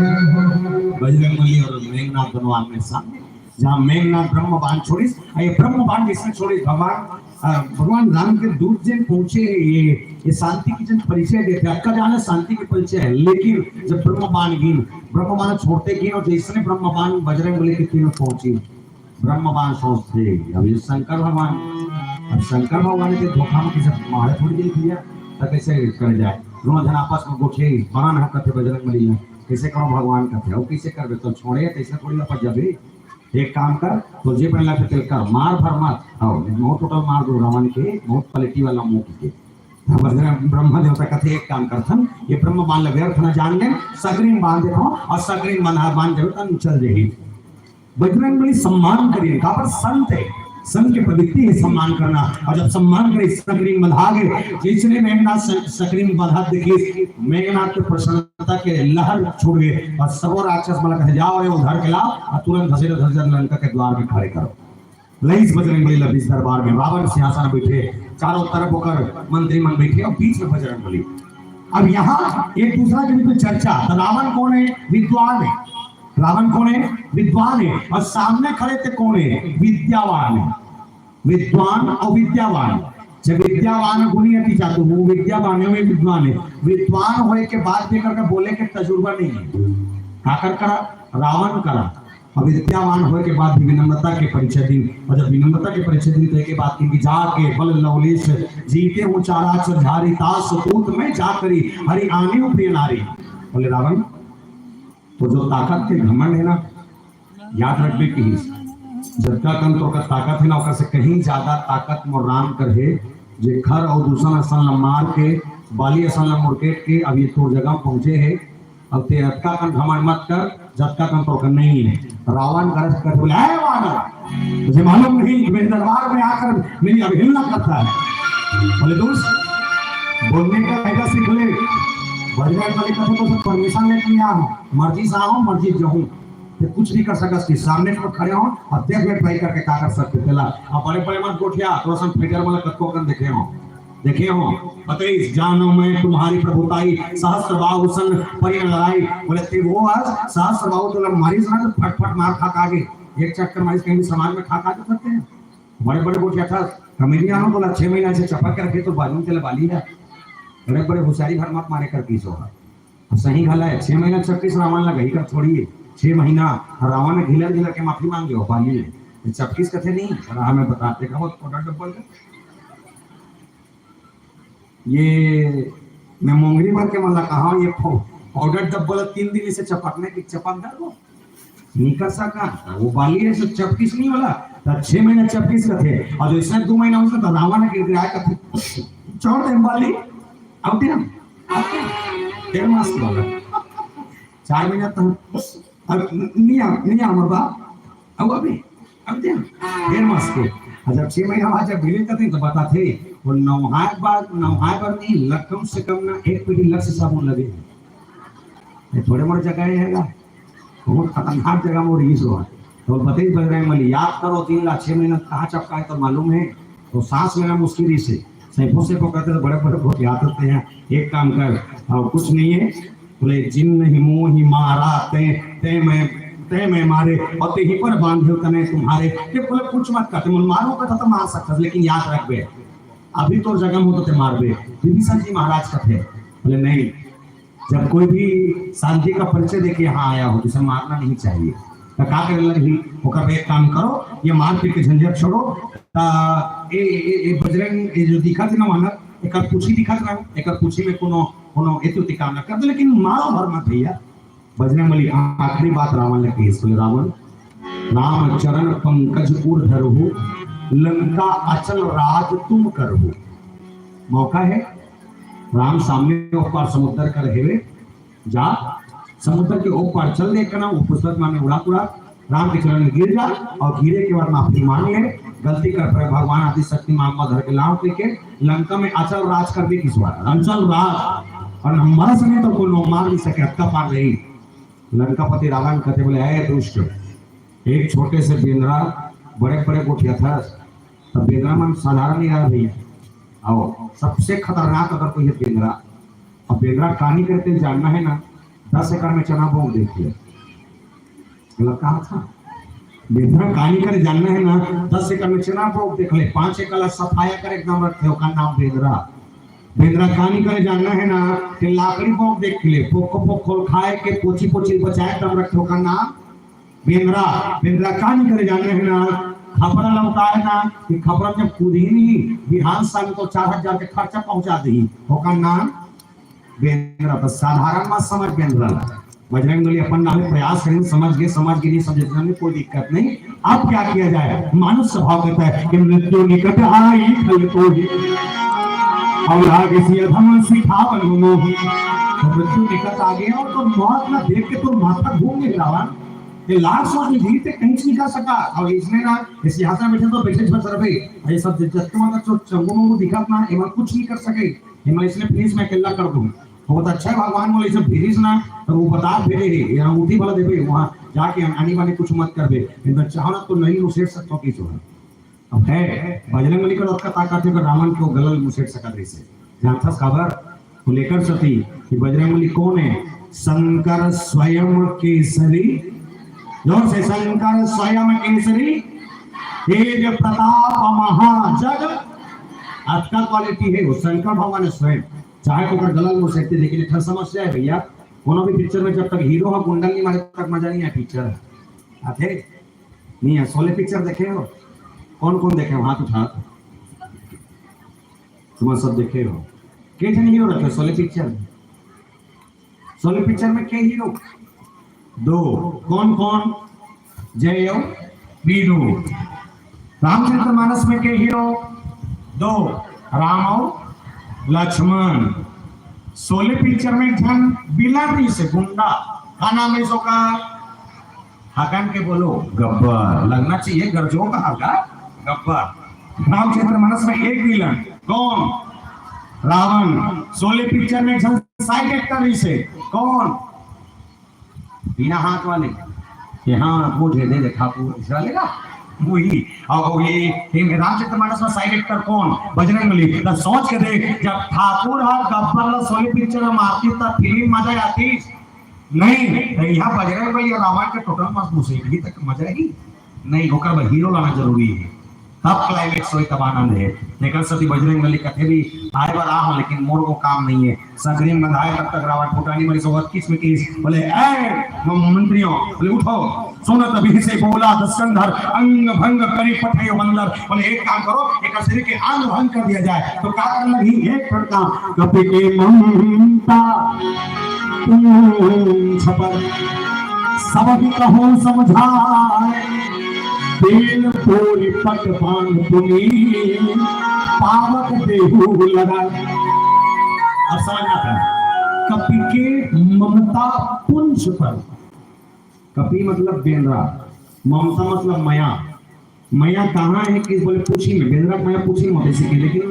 बजरंग बली और मेघनाथ भगवान में सामने, जहाँ मेघनाथ ब्रह्म बाण छोड़िस, ये ब्रह्म बाण जिसने छोड़िस भगवान, अ, भगवान राम के दूत जन पहुंचे हैं, ये, ये शांति की जन परिचय देते हैं। अतका जाना शांति के परिचय है, लेकिन जब ब्रह्म बाण गिन, ब्रह्म बाण छोड़ते गिन, और जैसने ब्रह्म बाण बजरंग बली के तीनों पहुंची, ब्रह्म बाण सोचते, अब ये शंकर भगवान, अब शंकर भगवान के धोखा में किसी मारे थोड़ी दे दिया, तो कैसे कर जाए? दोनों जन आपस में गोठे, बड़ा ना कहते बजरंग बली, कैसे करो भगवान कहते, और कैसे करबे, तो छोड़े, कैसे थोड़ी वापस जाबे। एक काम कर, तो जे पहला के तेल कर, मार भर मत, आओ, बहुत टोटल मार दो रावण के, बहुत क्वालिटी वाला मुंह के। तो बजरंग ब्रह्मा देवता कहते, एक काम करथन, ये ब्रह्म बाण ल व्यर्थ न जान दे, सकरी म बांध देथों, और सकरी म बांध, बांध देबे, तब चल जाही। बजरंग बली सम्मान करिए, काबर संत है, संत के पवित्र है सम्मान करना। और जब सम्मान करे, सकरी म बंधा गे, जैसने मेघनाथ स-, सकरी म बंधा देखिस, मेघनाथ के प्रसन्नता के लहर छूट गए और सबो राक्षस मन ला कहे, "जाओ रे, उधर के लाओ," और तुरंत घसीट घसीट लंका के द्वार में खड़े करो। लइस बजरंग बली ला बीच दरबार में, रावण सिंहासन में बैठे, चारों तरफ ओकर मंत्री मन बैठे और बीच में बजरंग बली। अब यहाँ एक दूसरा के बीच में चर्चा, तो रावण कौन है? विद्वान है। रावण कौन है? विद्वान है। और सामने खड़े थे कौन है? विद्यावान है। विद्वान और विद्यावान, जब विद्यावान गुणी अति चातुर, वो विद्यावान है, वो विद्वान है। विद्वान होए के बाद भी करके बोले के तजुर्बा नहीं है। काकर करा? रावण करा। अब विद्यावान होए के बाद भी विनम्रता के परिचय दी, और जब विनम्रता के परिचय दी, तो एक बात की कि जाके बल लवलेश जीते हूँ चाराचर झारी, तास पूत में जा करी हरि आने प्रिय नारी। बोले, "रावण, तो जो ताकत के घमंड है ना, याद रखबे कि जतका कन तोर कर ताकत है ना, ओकर से कहीं ज्यादा ताकत मोर राम कर है, जे खर और दूसर असन ला मार के, बाली असन ला मुरकेट के, अब ये तोर जगह पहुंचे है। अब ते अतका कन घमंड मत कर, जतका कन तोर कर नहीं है।" रावण गरज कर बोले, "ए वानर, तुझे मालूम नहीं कि मेरे दरबार में आकर मेरी अवहेलना करता है?" बोले, "दोस्त, बोलने का कायदा सीख ले। बजरंग बली का तो सब परमिशन लेके नहीं आया हूँ, मर्जी से आया हूँ, मर्जी से जाऊँ।" ते कुछ नहीं कर सकस कि सामने तो खड़े हो, अब देख ले ट्राई करके का कर सकते तेला। अब बड़े बड़े मत गोठिया, थोड़ा सा फाइटर वाला कतको कन देखे हो, देखे हो। बताइस, "जानो मैं तुम्हारी प्रभुताई, सहस्त्र बाहु संग परि न लड़ाई।" बोले, "ते वो आज सहस्त्र बाहु तो मारिस ना, तो फट फट मार खा के आगे, एक चक्कर मारिस, कहीं भी समाज में खा खा के करते हैं।" बड़े बड़े गोठिया था, कमेडियन हो, बोला, "छह महीना से चपक के रखे तो बाजू में चले बाली है।" बड़े बड़े होशियारी भर मत मारे कर की सो है। अब सही घला है, छह महीना चपकिस रावण ला गही कर थोड़ी है। छह महीना रावण ने घिलर घिलर के माफी मांगे हो पाली है। ये चपकिस कथे नहीं, राह में बता, देखा वो पाउडर डब्बल का। ये मैं मोंगरी भर के मन ला कहा, ये पाउ-, पाउडर डब्बल तीन दिन इसे चपकने की चपक दर वो निकल सका। वो बाली है, सो चपकिस नहीं वाला, तो छह महीना चपकिस कथे। और जो इसने दो महीना उसने तो रावण ने गिर गिराया कथे, "छोड़ दे बाली, अब दिन, अब दिन।" डेढ़ मास के वाला। चार महीना तो अब नहीं आ, नहीं आ, हमर बाप। अब अभी, अब दे, डेढ़ मास के। अच्छा, छह महीना बाद जब मिले करते हैं तो बताते, वो नहाए बार, नहाए बार नहीं, लग, कम से कम ना एक पेटी लक्स साबुन लगे। ये थोड़े मोड़े जगह है ना, बहुत खतरनाक जगह मोर इस हुआ। तो बताइए बजरंग बली, याद करो, तीन लाख छह महीना कहाँ चपका है तो मालूम है। तो सांस लेना मुश्किल ही से, सैफो सैफो करते तो बड़े बड़े बहुत याद होते हैं। एक काम कर, और कुछ नहीं है। बोले, "जिन नहीं मोहि मारा, ते, ते मैं, ते मैं मारे, और ते ही पर बांधे तने तुम्हारे।" ये बोले, "कुछ मत करते, मन मारो का तो मार सकता, लेकिन याद रख बे, अभी तो जगह हो तो ते मार बे।" विभीषण जी महाराज का थे। बोले, "नहीं, जब कोई भी शांति का परिचय देके यहाँ आया हो, तो उसे मारना नहीं चाहिए।" तो का करे लगी, ओकर एक काम करो, ये मार पीट के झंझट छोड़ो। ता ए, ए, ए, बजरंग, ये जो दिखत है ना वानर, एकर पूछी दिखत ना, एकर पूछी में कोनो, कोनो एतु तिकाना कर दे, लेकिन मारो भर मत भैया। बजरंग बली आखिरी बात रावण ने कही, बोले, "रावण, राम चरण पंकज उर धरहु, लंका अचल राज तुम करहु।" मौका है, राम सामने ओ पार समुद्र कर हेवे, जा समुद्र के ओ पार चल दे कना, वो पुस्तक माने उड़ा उड़ा, राम के चरण में गिर जा और गिरे के बाद माफी मांग ले, गलती कर पर भगवान आदि शक्ति मां धर के लाव के लंका में अचल राज कर दे किस बार, अचल राज। और हमारा समय तो कोनो मार नहीं सके, अतका पार नहीं। लंकापति रावण कहते बोले, "अरे दुष्ट, एक छोटे से बेंदरा बड़े बड़े गोठिया था।" तब बेंदरा मन साधारण नहीं रहा भैया। आओ, सबसे खतरनाक अगर कोई है बेंदरा, अब बेंदरा कहानी करते जानना है ना, दस एकड़ में चना बोंग देखिए। गलत कहा था। बेंदरा कहानी करे जानना है ना, दस एकड़ में चना बोंग देख ले, पांच एकड़ ला सफाया कर एकदम रखे, ओकर नाम बेंदरा। बेंदरा कहानी करे जानना है ना, कि लाकड़ी बोंग देख ले, पोको पोको खाए के पोची पोची बचाए एकदम रखे, ओकर नाम बेंदरा। बेंदरा कहानी करे जानना है ना, खपरा लौटाए ना, कि खपरा जब कूदही नहीं, बिहान शाम तो चार हजार के खर्चा पहुंचा दी, ओकर नाम बेंदरा। बस साधारण मत समझ बेंदरा। बजरंग बली अपन नाम प्रयास करें, समझ गए, समझ गए, नहीं समझे, समझे, कोई दिक्कत नहीं। अब क्या किया जाए? मानुष स्वभाव कहता है कि मृत्यु निकट आई खल को ही, और आगे से अधम सिखावन मोही। तो मृत्यु निकट आ गया और तो मौत ना देख के तो माथा घूम गया रावण। ये लाख सोच में जीत कहीं से निकल सका। और इसने ना, इस सिंहासन में बैठे तो बैठे छोड़ सर भाई, ये सब जब तक चंगू मंगू दिखत ना, ये कुछ नहीं कर सके। ये मैं इसने प्लीज मैं अकेला कर दूं। बहुत अच्छा है भगवान बोले, इसे भेजिस ना, तो वो बता भेजे है, यहाँ उठी भला देवे, वहाँ जाके आनी बानी कुछ मत करबे। नहीं तो चाहो ना तो नहीं उसेर सकता किसी को। अब है, बजरंग बली का अतका ताकत है कि रावण के गला ल मुसेर सकत रहिसे। जानथस काबर? वो लेकर सती कि बजरंग बली कौन है? शंकर स्वयं केसरी। जोर से, शंकर स्वयं केसरी, तेज प्रताप महाजग। अतका क्वालिटी है वो शंकर भगवान स्वयं। चाहे तो ओकर गला ल मुसेरथे, लेकिन एक ठन समस्या है भैया, कोनो भी पिक्चर में जब तक हीरो ह गुंडा नहीं मारे, तब तक मजा नहीं आए पिक्चर। आथे? नहीं है। शोले पिक्चर देखे हो? कौन कौन देखे हो? हाथ उठा। तुम सब देखे हो? के झन हीरो रखे शोले पिक्चर में? शोले पिक्चर में के हीरो? दो। कौन कौन? जय और वीरू। रामचरितमानस में के हीरो? दो, राम और लक्ष्मण। शोले पिक्चर में एक झन विलन रहिसे गुंडा, का नाम है उसका? हकन के बोलो, गब्बर। लगना चाहिए गरजो का हल्का, गब्बर। रामचरितमानस में एक विलन, कौन? रावण। शोले पिक्चर में एक झन साइड एक्टर रहिसे, कौन? बिना हाथ वाले। ये हाँ, मुझे दे दे ठाकुर, इस वाले का। वही। और ये, ये रामचरितमानस में साइड एक्टर कौन? बजरंग बली। तो सोच के देख, जब ठाकुर ह गब्बर ला शोले पिक्चर में मारतिस, तब फिल्म मजा आतिस? नहीं। तो यहाँ बजरंग बली और रावण के टोटल मस मुसेरही तक मजा ही नहीं, ओकर बर हीरो लाना जरूरी है, तब क्लाइमेक्स होई, तब आनंद है। तेकर सेती बजरंग बली कथे भी आए बर आ हो, लेकिन मोर को काम नहीं है। संकरी में बंधाए तब तक रावण फुटानी मरी सोवत किस में किस। बोले, "ए म-, मंत्रियों," बोले, "उठो।" सुनत बिहसे बोला दस कंधर, अंग भंग करी पठयो बंदर। बोले, "एक काम करो, एक शरीर के अंग भंग कर दिया जाए।" तो का करना ही? एक ठन काम, कपि के ममता पूछ पर सब ही कहो समझाए, बेल तोरी पट बांध पुनि पावक देहु लगाए। अब समझ में आता है? कपि के ममता पुंज पर। कपि मतलब बेंदरा, ममता मतलब मया। मया कहाँ हे कि बोले पूछी में, बेंदरा के मया पूछी में होथे, लेकिन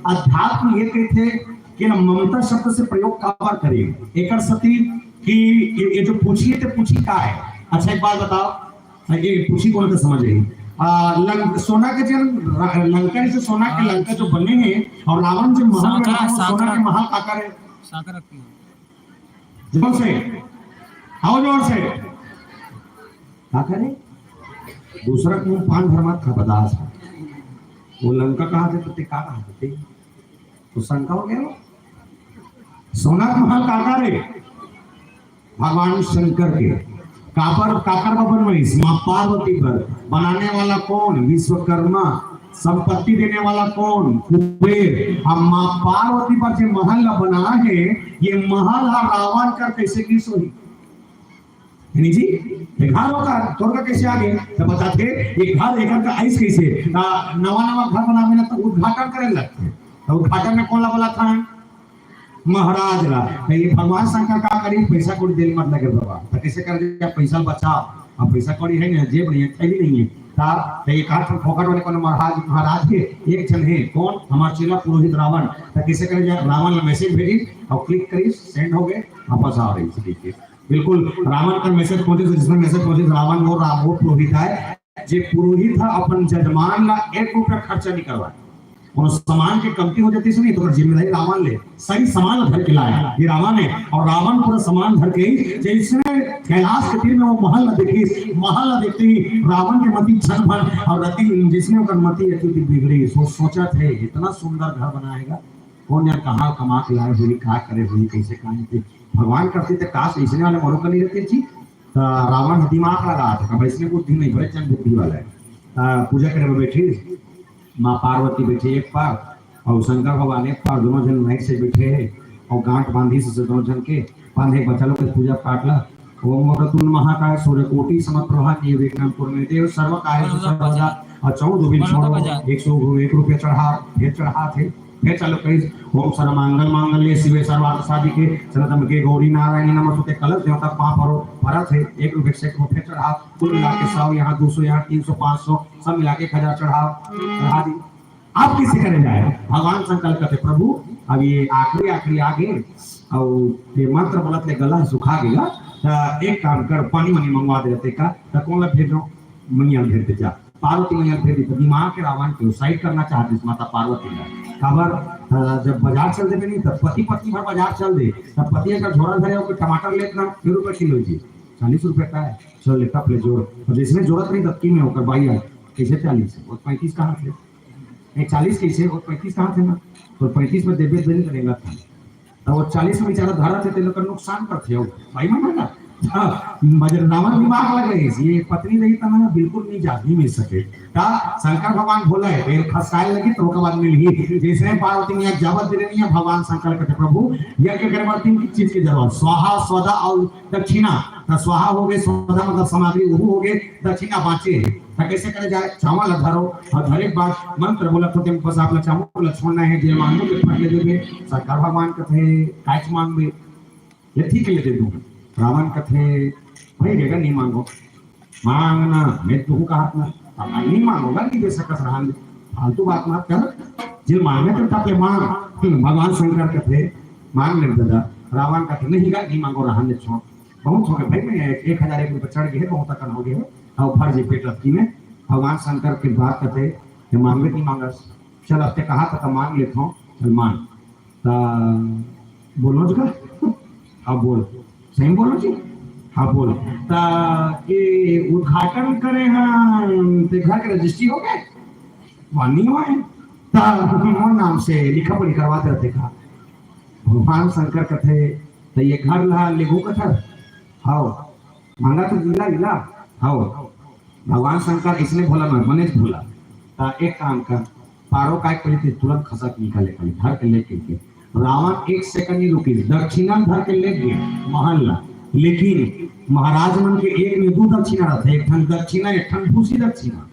अध्यात्म ये कहिथे कि ना ममता शब्द से प्रयोग काबर करे। एकर सेती कि ये, ये जो पूछी हे, तो पूछी का हे? अच्छा, एक बात बताओ, ये पूछी कोन के समझ रही? आ, लंक-, सोना के जो रा-, लंका जो सोना के लंका जो बने हे अउ रावण जो महल में सांकरा, रहा, वो सोना सांकरा। के महल काकर हे? सांकरा की। जोर से, आओ जोर से। का करे? दूसरा के मुंह पान भर मत खा, बर्दाश्त हे। वो लंका कहा थे, तो ते का कहा थे? तो शंका हो गया वो। सोना के महल काकर हे? भगवान शंकर के। काबर, काकर बर बनवाइस? माँ पार्वती बर। बनाने वाला कौन? विश्वकर्मा। संपत्ति देने वाला कौन? कुबेर। अब माँ पार्वती बर जे महल ला बना हे, ये महल हा रावण कर कैसे गिस होही? यानी जी, ये घर ओकर, तोर का कैसे आ गे? तो बताथे, ये घर एकर का आइस कैसे? आ, नवा नवा घर बनावे ना तो उद्घाटन करे लगथे। तो उद्घाटन में कौन ला बुलाथे? महाराज ला। तो ये भगवान शंकर का करी, पैसा कौड़ी देल मत लगे बाबा। तो कैसे कर दिया? पैसा बचाओ। अब पैसा कौड़ी हे ना, जेब नहीं हे, थैली नहीं हे। ता, तो ये काट फोकट वाले कौन महाराज, महाराज के एक जन हे, कौन? हमार चेला पुरोहित रावण। तो कैसे करे जाए? रावण ला मैसेज भेजी अउ क्लिक करी, सेंड हो गए, वापस आ रही थी। बिल्कुल, रावण का मैसेज पहुंचे, तो जिसमें मैसेज पहुंचे, रावण वो, राम वो पुरोहित हे, जे पुरोहित हे अपन जजमान ला एक रुपया खर्चा नहीं करवाए। कोनो सामान के कमती हो जाती सुनी, तो जिम्मेदारी रावण ले, सही सामान धर के लाए, ये रावण हे। अउ रावण पूरा सामान धर के ही, जैसे कैलाश के तीर में वो महल ला देखिस, महल ला देखते ही रावण के मति झन भन अउ रति, जिसने ओकर मति अति बिगड़ी, सो सोचथे, इतना सुंदर घर बनाएगा, कौन या कहाँ कमा के लाए होही, का करे होही, कैसे काम के। भगवान करते तो काश ऐसने वाले मोरो का नहीं रहते जी। तो रावण ह दिमाग लगा था, अब ऐसने बुद्धि नहीं, बड़े चंद बुद्धि वाला हे। तो पूजा करे में बैठी, माँ पार्वती बैठी एक पार अउ शंकर भगवान एक पार, दोनों जन नाइट से बैठे हे अउ गांठ बांधी से दोनों जन के, बांधे बच्चा लोग के पूजा पाठ ला। ओम वक्रतुंड महाकाय सूर्य कोटि समप्रभा निर्विघ्नं कुरु मे देव सर्व कार्य सर्वदा। अउ चौदह बिल छोड़ो, एक सौ एक रुपया चढ़ा, फिर चढ़ा थे, फिर चालू करिस। ओम सर्वमंगल मांगल्ये शिवे सर्वार्थ साधिके शरण्ये त्र्यंबके गौरी नारायणी नमोस्तुते। कलश देवता पाँव परो, भरत हे, एक रुपये से एक रुपये चढ़ा, कुल मिला के सौ, यहाँ दो सौ, यहाँ तीन सौ, पाँच सौ, सब मिला के एक हजार चढ़ाओ, चढ़ा दी। अब किसे करे जाए? भगवान शंकर कहते, "प्रभु, अब ये आखिरी, आखिरी आ गए, और ये मंत्र बोलत ले गला सुखा गया, तो एक काम कर, पानी वानी मंगवा दे रहते का, तो कौन ला भेजो? मैया भेज दे जा।" पार्वती मैया भेज दी, तो दिमाग के रावण के साइड करना चाहती माता पार्वती का। काबर, अ, जब बाजार चल देबे नहीं, तब पति पत्नी भर बाजार चल दे, तब पति अगर झोरा धरे हो, टमाटर लेत ना, फिर रुपये किलो जी, चालीस रुपये का है, चल ले, तब ले जोड़। और जिसने जरूरत नहीं, तब की में होकर भाई आए, कैसे चालीस है? वो पैंतीस कहाँ थे? नहीं, चालीस कैसे? वो पैंतीस कहाँ थे ना? तो पैंतीस में देबे नहीं करेगा था। तो वो चालीस में बेचारा धरा थे, तेरे का नुकसान करते हो भाई, मन लगा। हाँ, मगर रावण दिमाग लग गई, ये पत्नी नहीं तो ना बिल्कुल नहीं जा, नहीं मिल सके। का शंकर भगवान बोला है, तेल खसाए लगी तो ओकर बाद मिल ही। जैसे पार्वती मैया जब दे रही है, भगवान शंकर कहते, "प्रभु, यज्ञ करे बाद तीन चीज की जरूरत, स्वाहा, स्वधा और दक्षिणा।" तो स्वाहा हो गए, स्वधा मतलब सामग्री, वो हो गए, दक्षिणा बांचे है। तो कैसे करे जाए? चावल ला धरो और धरे के बाद मंत्र बोला, तो बस आप ला चावल ला छोड़ना है, जे मांगो के फट ले देबे। शंकर भगवान कहते, "काय मांगबे?" ये ठीक ले दे दूं। रावण कथे, "भाई बेटा, नहीं मांगो, मांगना, मैं तुहू कहा था, अब नहीं मांगोगा, नहीं दे सकत रहन दे, फालतू बात मत कर, जे मांगे तो तब ले मांग।" हम्म, भगवान शंकर कथे, "मांग ले दादा।" रावण कथे, "नहीं गा, नहीं मांगो, रहन दे, छोड़, बहुत हो गए भाई, मैं एक, एक हजार एक रुपये चढ़ गए, बहुत अकन हो गए, और भर जी पेट रखी में।" भगवान शंकर के बात कथे, "ये मांगे नहीं मांगस, चल, अब ते कहा था, तो मांग लेता हूँ, चल मांग।" ता बोलो जी का? हाँ, बोल। सही बोलो जी? हाँ, बोल। ता ये उद्घाटन करे हैं, ते घर के रजिस्ट्री हो गए? वहाँ नहीं हुआ है। ता मोर नाम से लिखा पढ़ी करवा दे, देखा। भगवान शंकर कथे, "तो ये घर ला लेगो कथर?" "हाव।" "मांगा तो इला, इला?" "हाव।" भगवान शंकर इसने भोला ना, मनेज भोला। ता एक काम कर, पारो काय पहले ते तुरंत खसक निकाले, खाली धर के लेके के। रावण एक सेकंड नहीं रुकी, दक्षिणा धर के ले गए महल ला। लेकिन महाराज मन के एक में दो दक्षिणा रहता, एक ठन दक्षिणा, एक ठन भूसी दक्षिणा।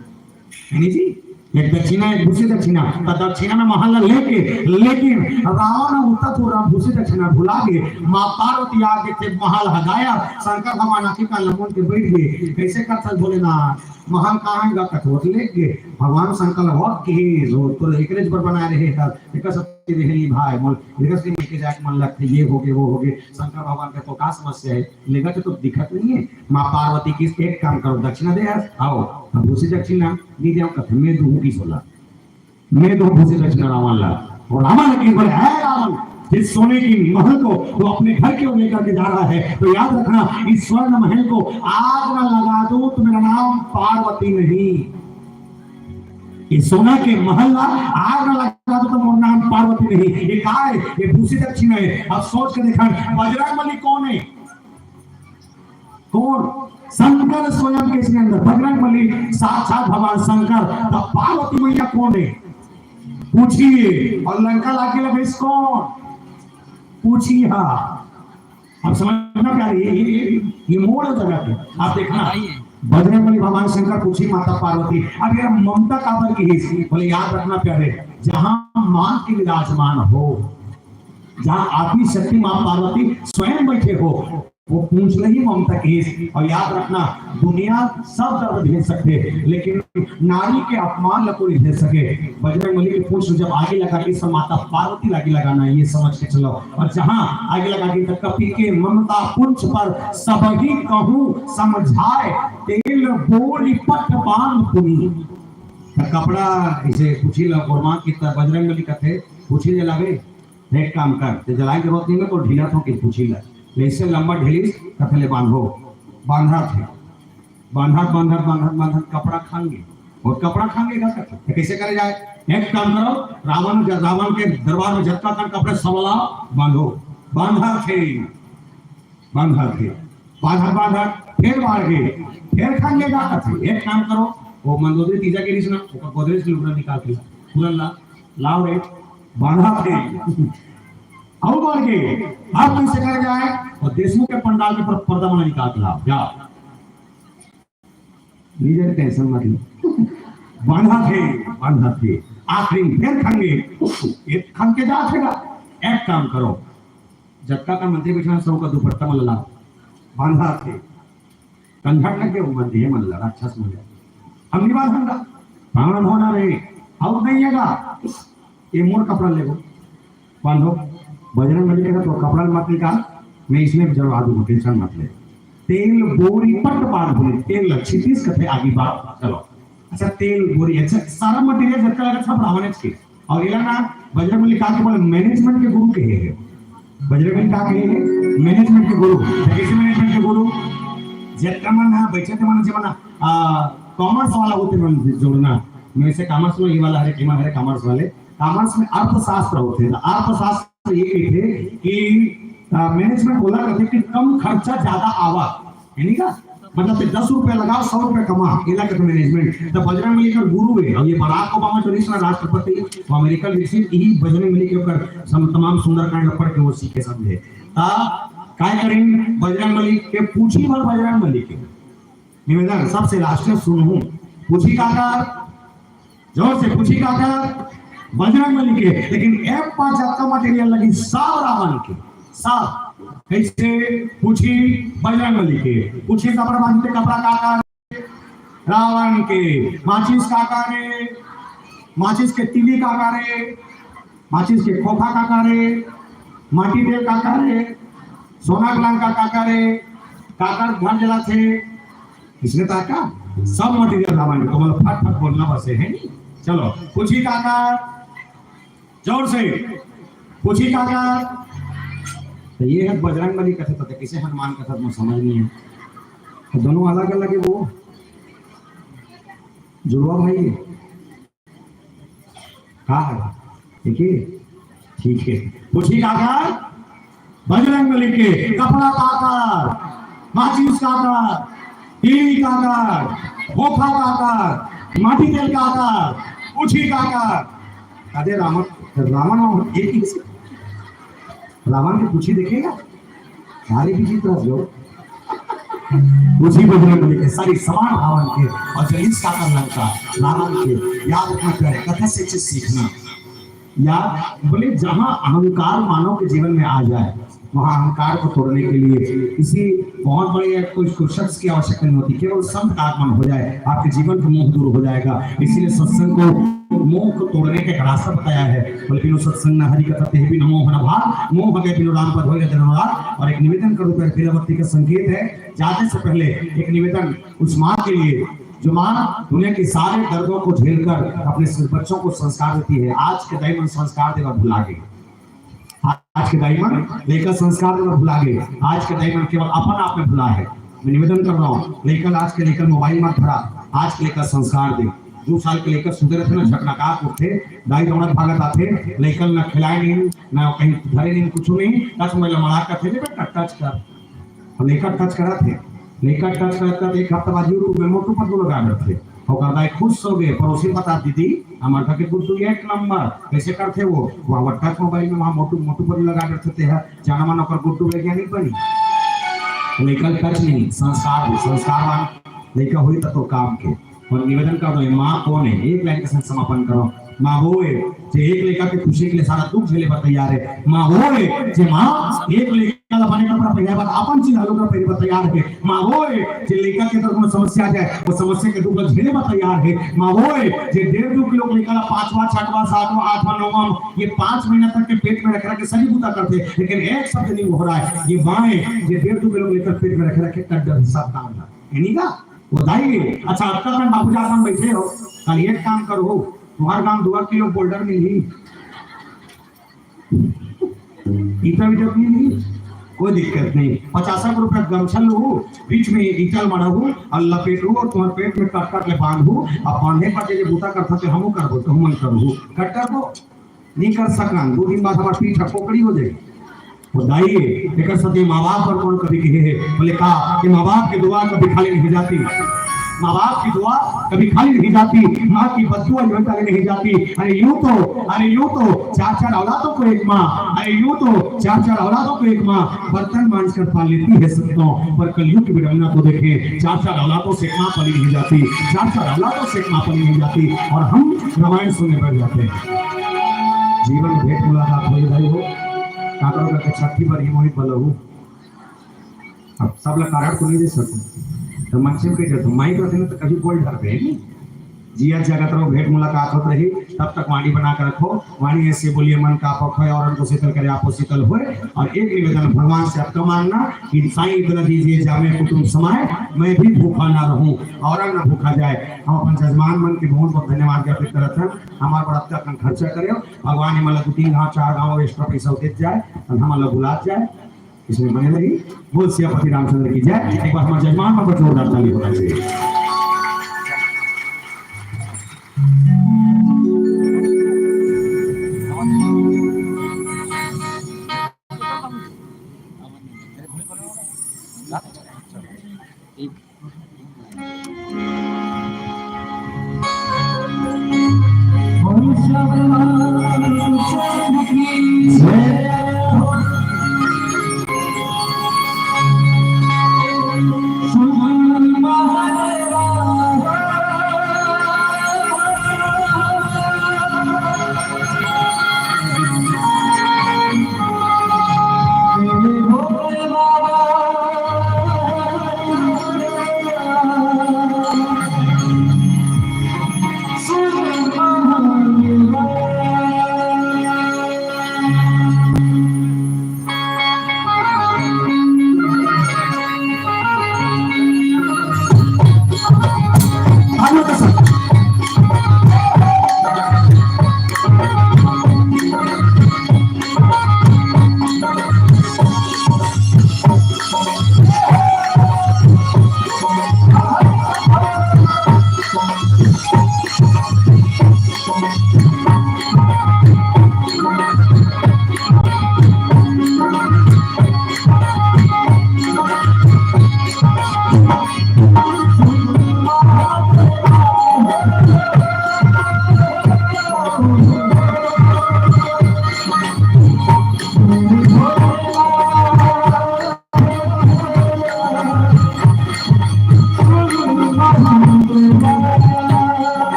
है नी जी? एक दक्षिणा, एक भूसी दक्षिणा। त दक्षिणा में महल ला लेके, लेकिन रावण ह उतना थोड़ा भूसी दक्षिणा भुला के, माँ पार्वती आगे थे महल ह गायब, शंकर भगवान आखिर का लमन के बैठ गए। कैसे करथस भोलेनाथ, महल कहाँ गा कथोत ले गए। भगवान शंकर बहुत के जो तोर एकरे पर बनाए रहे था, एक शक्ति रहे भाई, मोल एक से लेके जाके मन लगते, ये हो गए, वो हो गए। शंकर भगवान का तो का समस्या है, लेगा तो दिक्कत नहीं है। माँ पार्वती की एक काम करो, दक्षिणा दे यार, आओ। अब उसी दक्षिणा नहीं दे, कथे मैं दूँ की सोला, मैं दूँ उसी दक्षिणा रावण ला। और रावण की बोले, है रावण, जिस सोने की महल को वो अपने घर के ओर लेकर के जा रहा है, तो याद रखना, इस स्वर्ण महल को आग ना लगा दो तो मेरा नाम पार्वती नहीं। ये सोना के महल ला आग ना लगा दो तो मेरा नाम पार्वती नहीं। ये काय, ये भूसी दक्षिणा है। अब सोच के देखा, बजरंग बली कौन है? कौन? शंकर स्वयं के इसके अंदर, बजरंग बली साक्षात भगवान शंकर। तब पार्वती मैया कौन है? पूछिए। और लंका लाके लगे इस कौन? पूछिए। हाँ, अब समझना प्यारे, ये, ये, ये, ये मोड़ है जगह पे। आप देखना, बताइए। बजरंग बली भगवान शंकर पूछी माता पार्वती, अब ये ममता काबर की है? बोले, याद रखना प्यारे, जहाँ माँ के विराजमान हो, जहाँ आदि शक्ति माँ पार्वती स्वयं बैठे हो, वो पूछ ले ही ममता की है। और याद रखना, दुनिया सब दर्द झेल सकते हैं, लेकिन नारी के अपमान ला कोई झेल सके। बजरंग बली के पूछ जब आगे लगा के सब माता पार्वती लागे लगाना, ये समझ के चलो। और जहाँ आगे लगा के कपि के ममता पुंछ पर सब ही कहूँ समझाए, तेल बोरी पट बांध पुनी। त कपड़ा इसे पूछी ला, और माँ की तरह बजरंग बली कथे, पूछी ले लागे, एक काम कर, ते जलाई जरूरत नहीं है, तो ढीला थो के पूछी ला। ले इससे लंबा ढीली कथे ले बांधो, बांधा थे, बांधत, बांधत, बांधत, बांधत कपड़ा खांगे, और कपड़ा खांगे का कथे, तो कैसे करे जाए? एक काम करो, रावण, रावण के दरबार में जतका कन कपड़े सब ला बांधो, बांधा थे, बांधा थे, बांधा, बांधा, फिर बाढ़ गए, फिर खांगे का कथे। एक काम करो, वो मंदोदरी तीजा के रिस ना, ओकर गोदरेज के लुगड़ा निकाल के ला, तुरंत ला, लाओ रे, बांधा थे। आओ बाढ़ गए, अब कैसे कर जाए? और देशमुख के पंडाल के पर-, पर्दा वाला निकाल के लाओ, जाओ। लीजिए, टेंशन मत लो। बांधा थे, बांधा थे। आखिरी में फिर खांगे, ये खांगे जा थे ना। एक काम करो, जतका का मंत्री बैठा है, सबका दुपट्टा में ला, बांधा थे। कंझट लग गए, वो मंत्री है, मन ला, राक्षस मन ला। हम नहीं बांधेंगे, प्राण होना रहे, और नहीं है का? ये मोर कपड़ा लेगो, बांधो। बजरंग बली कहा, तो कपड़ा मत निकाल, मैं इसमें जलवा दूंगा, टेंशन मत ले। तेल बोरी पट बांध बोले, तेल ला छितीस कथे आगे बात, चलो। अच्छा, तेल बोरी, अच्छा, सारा मटेरियल जब तक सब रावण के। और एला ना बजरंग बली का के बोले, मैनेजमेंट के गुरु कहे है। बजरंग बली का कहे है? मैनेजमेंट के गुरु। तो कैसे मैनेजमेंट के गुरु? जब मन ना बैठे थे, मन जब ना, आ, कॉमर्स वाला होते मन जोड़ना, मैं से कॉमर्स में ये वाला हरे, टीमा हरे कॉमर्स वाले, कॉमर्स में अर्थशास्त्र होते हैं। अर्थशास्त्र ये कहिथे कि, आ, मैनेजमेंट बोला करते कि कम खर्चा ज्यादा आवा, है नहीं का? मतलब कि दस रुपया लगाओ, सौ रुपया कमा, एला कहते मैनेजमेंट। तो बजरंग बली का गुरु है, और ये बराक ओबामा जो रिस ना राष्ट्रपति, वो अमेरिकन रिस, यही बजरंग बली के ऊपर सम-, तमाम सुंदरकांड पढ़ के वो सीखे समझे। ता काय करें बजरंग बली के, पूछी भर बजरंग बली के। निवेदन, सबसे लास्ट में सुनहूं। पूछी काका, जोर से पूछी काका, बजरंग बली के। लेकिन एक बात, जतका मटेरियल लगी सब रावण के, सब। कैसे? पूछी बजरंग बली के। पूछी कपड़ा बांधते, कपड़ा काका? रावण के। माचिस काका रे? माचिस के तीली काका रे? माचिस के खोखा काका रे? माटी तेल काका रे? सोना के लंका काका रे? काकर घर जलाथे? इसने कहा का? सब मटेरियल रावण के, तो मतलब फट फट बोलना बस है, है नहीं? चलो, पूछी काका, जोर से, पूछी काका। तो ये है बजरंग बली कथा, तो कैसे हनुमान कथा, तो समझ नहीं है। तो दोनों अलग अलग है, वो जुड़वा भाई है। का है? ठीक है, ठीक है। पूछी काका, बजरंग बली के कपड़ा काकर, माचिस काकर, तीली काकर, खोखा काकर, माटी तेल काकर, पूछी काकर। अरे रावण, रावण और एक ही, रावण की पूछी देखेगा? सारे विचित्र हो। उसी बजरंग बली के सारी समान रावण के और जलीस काकर लंका रावण के। याद रखना प्यारे, कथा से चीज सीखना। या बोले, जहां अहंकार मानव के जीवन में आ जाए, वहां अहंकार को तोड़ने के लिए किसी बहुत बड़े या कोई शख्स की आवश्यकता नहीं होती, केवल संत का आगमन हो जाए, आपके जीवन का मोह दूर हो जाएगा। इसीलिए सत्संग को, मोह को तोड़ने का एक रास्ता बताया है। बोले, बिनु सत्संग न हरि कथा, तेहि बिनु मोह न भाग, मोह गए बिनु राम पद होय न जन अनुराग। और एक निवेदन करूं, प्यारे प्रियवती का संकेत है, जाने से पहले एक निवेदन उस माँ के लिए, जो माँ दुनिया के सारे दर्दों को झेलकर अपने बच्चों को संस्कार देती है। आज के दाई मन संस्कार देना भुला गए, आज के दाई मन लइका संस्कार देना भुला गए, आज के दाई मन केवल अपन आप में भुला है। मैं निवेदन कर रहा हूँ, लइका आज के लइका मोबाइल मत धरा, आज के लइका संस्कार दे। दो साल के लइका सुते रहते ना, झकनका उठे, दाई दौड़त भागत आते, लइका न खिलाए नहीं, न कहीं धरे नहीं, कुछ नहीं, टच मोबाइल मना करते, "बेटा टच कर।" अब लइका टच करत हे, लइका टच करत करत एक हफ्ता बाद YouTube में मोटू पतलू लगा देथे। ओकर दाई खुश हो गए, पड़ोसी बता, "दीदी, हमर घर के गुड्डू एक नंबर।" कैसे करथे वो? वहाँ टच मोबाइल में वहाँ मोटू, मोटू पतलू लगा देथे, ते ह जाना मन ओकर गुड्डू वैज्ञानिक बनी। लइका टच नहीं, संस्कार हो, संस्कारवान लइका होई त तो काम के। और निवेदन कर दो, ये माँ कौन है? एक लाइन के साथ समापन करो। माँ वो है, जे एक लइका के खुशी के लिए सारा दुख झेले बर तैयार है। माँ वो है, जे माँ एक लइका ला बने कपड़ा पहनाए बर, अपन चीज हलो का पहने बर तैयार है। माँ वो है, जे लइका के अंदर कोनो समस्या आ जाए, वो समस्या के दुख ला झेले बर तैयार है। माँ वो है, जे डेढ़ दो किलो के लइका ला पाँचवा, छठवा, सातवां, आठवां, नौवां, ये पाँच महीना तक के पेट में रख रख के सभी बूता करथे, लेकिन एक शब्द नहीं हो रहा है। ये माँ है, जे डेढ़ दो किलो के लइका पेट में रखे रखे कड्डर सब काम है। है नहीं का? वो दाई है। अच्छा, अब तक मैं बाबू जाकर बैठे हो, कल एक काम करो, तुम्हारे गांव दो किलो बोल्डर मिली, ईटा भी जब नहीं, कोई दिक्कत नहीं। पचास रुपया गमछा लो, बीच में ईटा मढ़ाहू और लपेटहू और तुम्हारे पेट में कट कट ले बांधहू। अब बांधे पर जे बूता करता तो हमू करबो, तो हमन करहू, कट करबो, नहीं कर सकन। दो दिन बाद हमार पीठ कोकड़ी हो जाए। वो दाई है, एकर साथे माँ बाप पर कौन कभी कहे है? बोले का कि माँ बाप की दुआ कभी खाली नहीं जाती, माँ बाप की दुआ कभी खाली नहीं जाती, माँ की बददुआ जीवन काले नहीं जाती। अरे यूं तो, अरे यूं तो चार चार औलादों को एक माँ, अरे यूं तो चार चार औलादों को एक माँ बर्तन मांज कर पाल लेती है सत्तों, पर कलयुग की विडंबना को देखें, चार चार औलादों से एक माँ पली नहीं जाती, चार चार औलादों से एक माँ पली नहीं जाती, और हम रामायण सुनने बैठ जाते हैं। जीवन में भेंट मुलाकात होई भाई हो, काकरो का छठी बार ही मोहित बलहू। अब सब ला कारण तो नहीं दे सकूं, तो मन से कह जाता, माइक रखे ना तो कभी बोल डरते हैं नहीं। जियत जागत रहो, भेंट मुलाकात होत रही, तब तक वाणी बना के रखो। वाणी ऐसे बोलिए, मन का आप खोए, औरन को शीतल करे, आपो शीतल होए। और एक निवेदन भगवान से आपका मांगना कि साईं इतना दीजिए, जामे कुटुंब समाए, मैं भी भूखा ना रहूं, औरन ना भूखा जाए। हम अपन जजमान मन के बहुत बहुत धन्यवाद ज्ञापित करत हैं। हमार बड़ा अतका कन खर्चा करे, भगवान ये मतलब दो तीन गांव, चार गांव extra पैसा देत जाए, और हम लोग बुलात जाए, इसमें बने रही। बोल सियापति रामचंद्र की जय। एक बार हमारे जजमान पर जोरदार ताली होना चाहिए।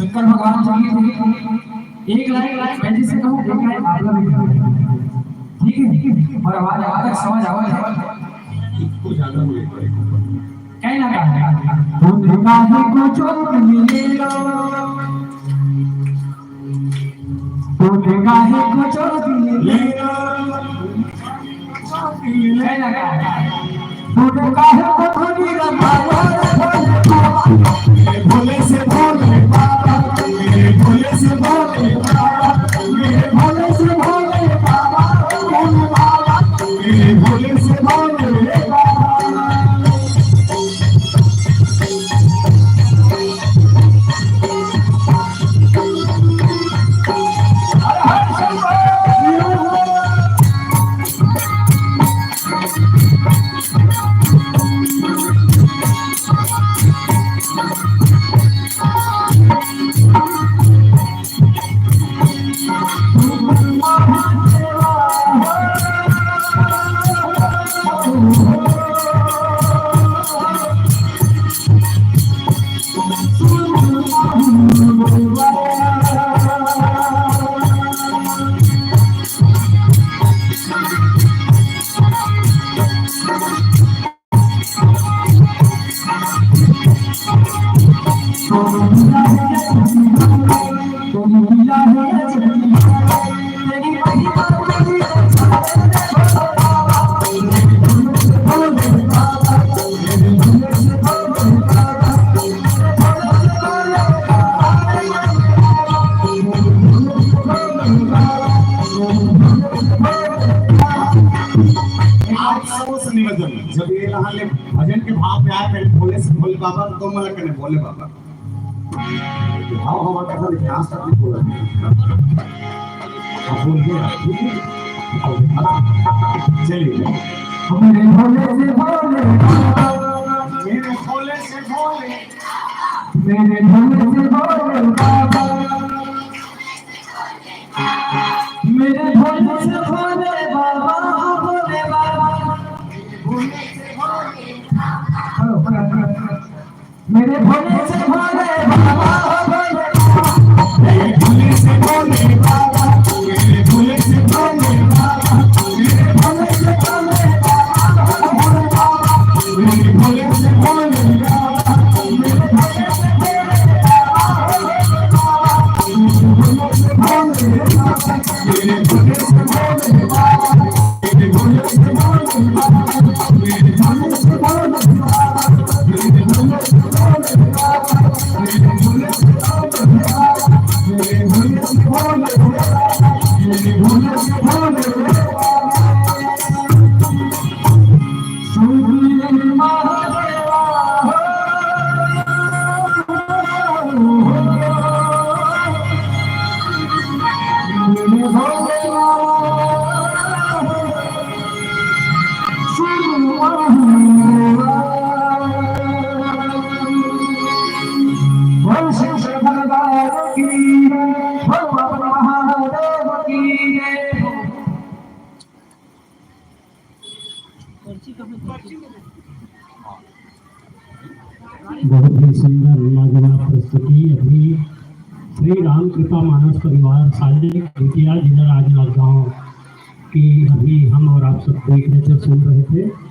शंकर भगवान जी की एक लाइन, मैं जिसे कहूँ, एक लाइन आप लोग भी कहना। ठीक है, पर आवाज आवा तक, समझ आवा तक। इसको ज्यादा बोले। कहना का है? तू काहे को चोट मिले लो, तू काहे को चोट मिले लो। कहना का है? तू काहे को धनी रंधावा, भोले से भोले बाबा, भोले से भोले बाबा, भोले से भोले बाबा, भोले बाबा, भोले से भोले बाबा। आप सबसे निवेदन, जब ये यहाँ ले भजन के भाव में आए, मेरे भोले से भोले बाबा, तो मला कने भोले बाबा। भाव हमारा कथा लिखे, आज तक नहीं बोला। अब बोल दिया, ठीक है? चलिए। मेरे भोले से भोले बाबा, मेरे भोले से भोले, मेरे भोले से भोले बाबा, मेरे भोले से भोले बाबा, भोले बाबा। मेरे भोले से भोले बाबा, भोले बाबा। मेरे भोले से भोले बाबा, मेरे भोले से भोले बाबा, मेरे भोले से भोले बाबा, भोले बाबा। मेरे भोले से भोले बाबा, मेरे भोले से भोले बाबा, भोले बाबा। मेरे भोले से भोले बाबा, मेरे भोले से भोले बाबा। बहुत ही सुंदर लाजवाब प्रस्तुति। अभी श्री राम कृपा मानस परिवार सालिक बिटिया, जिला राजनांदगांव की अभी हम और आप सब देख रहे थे, सुन रहे थे।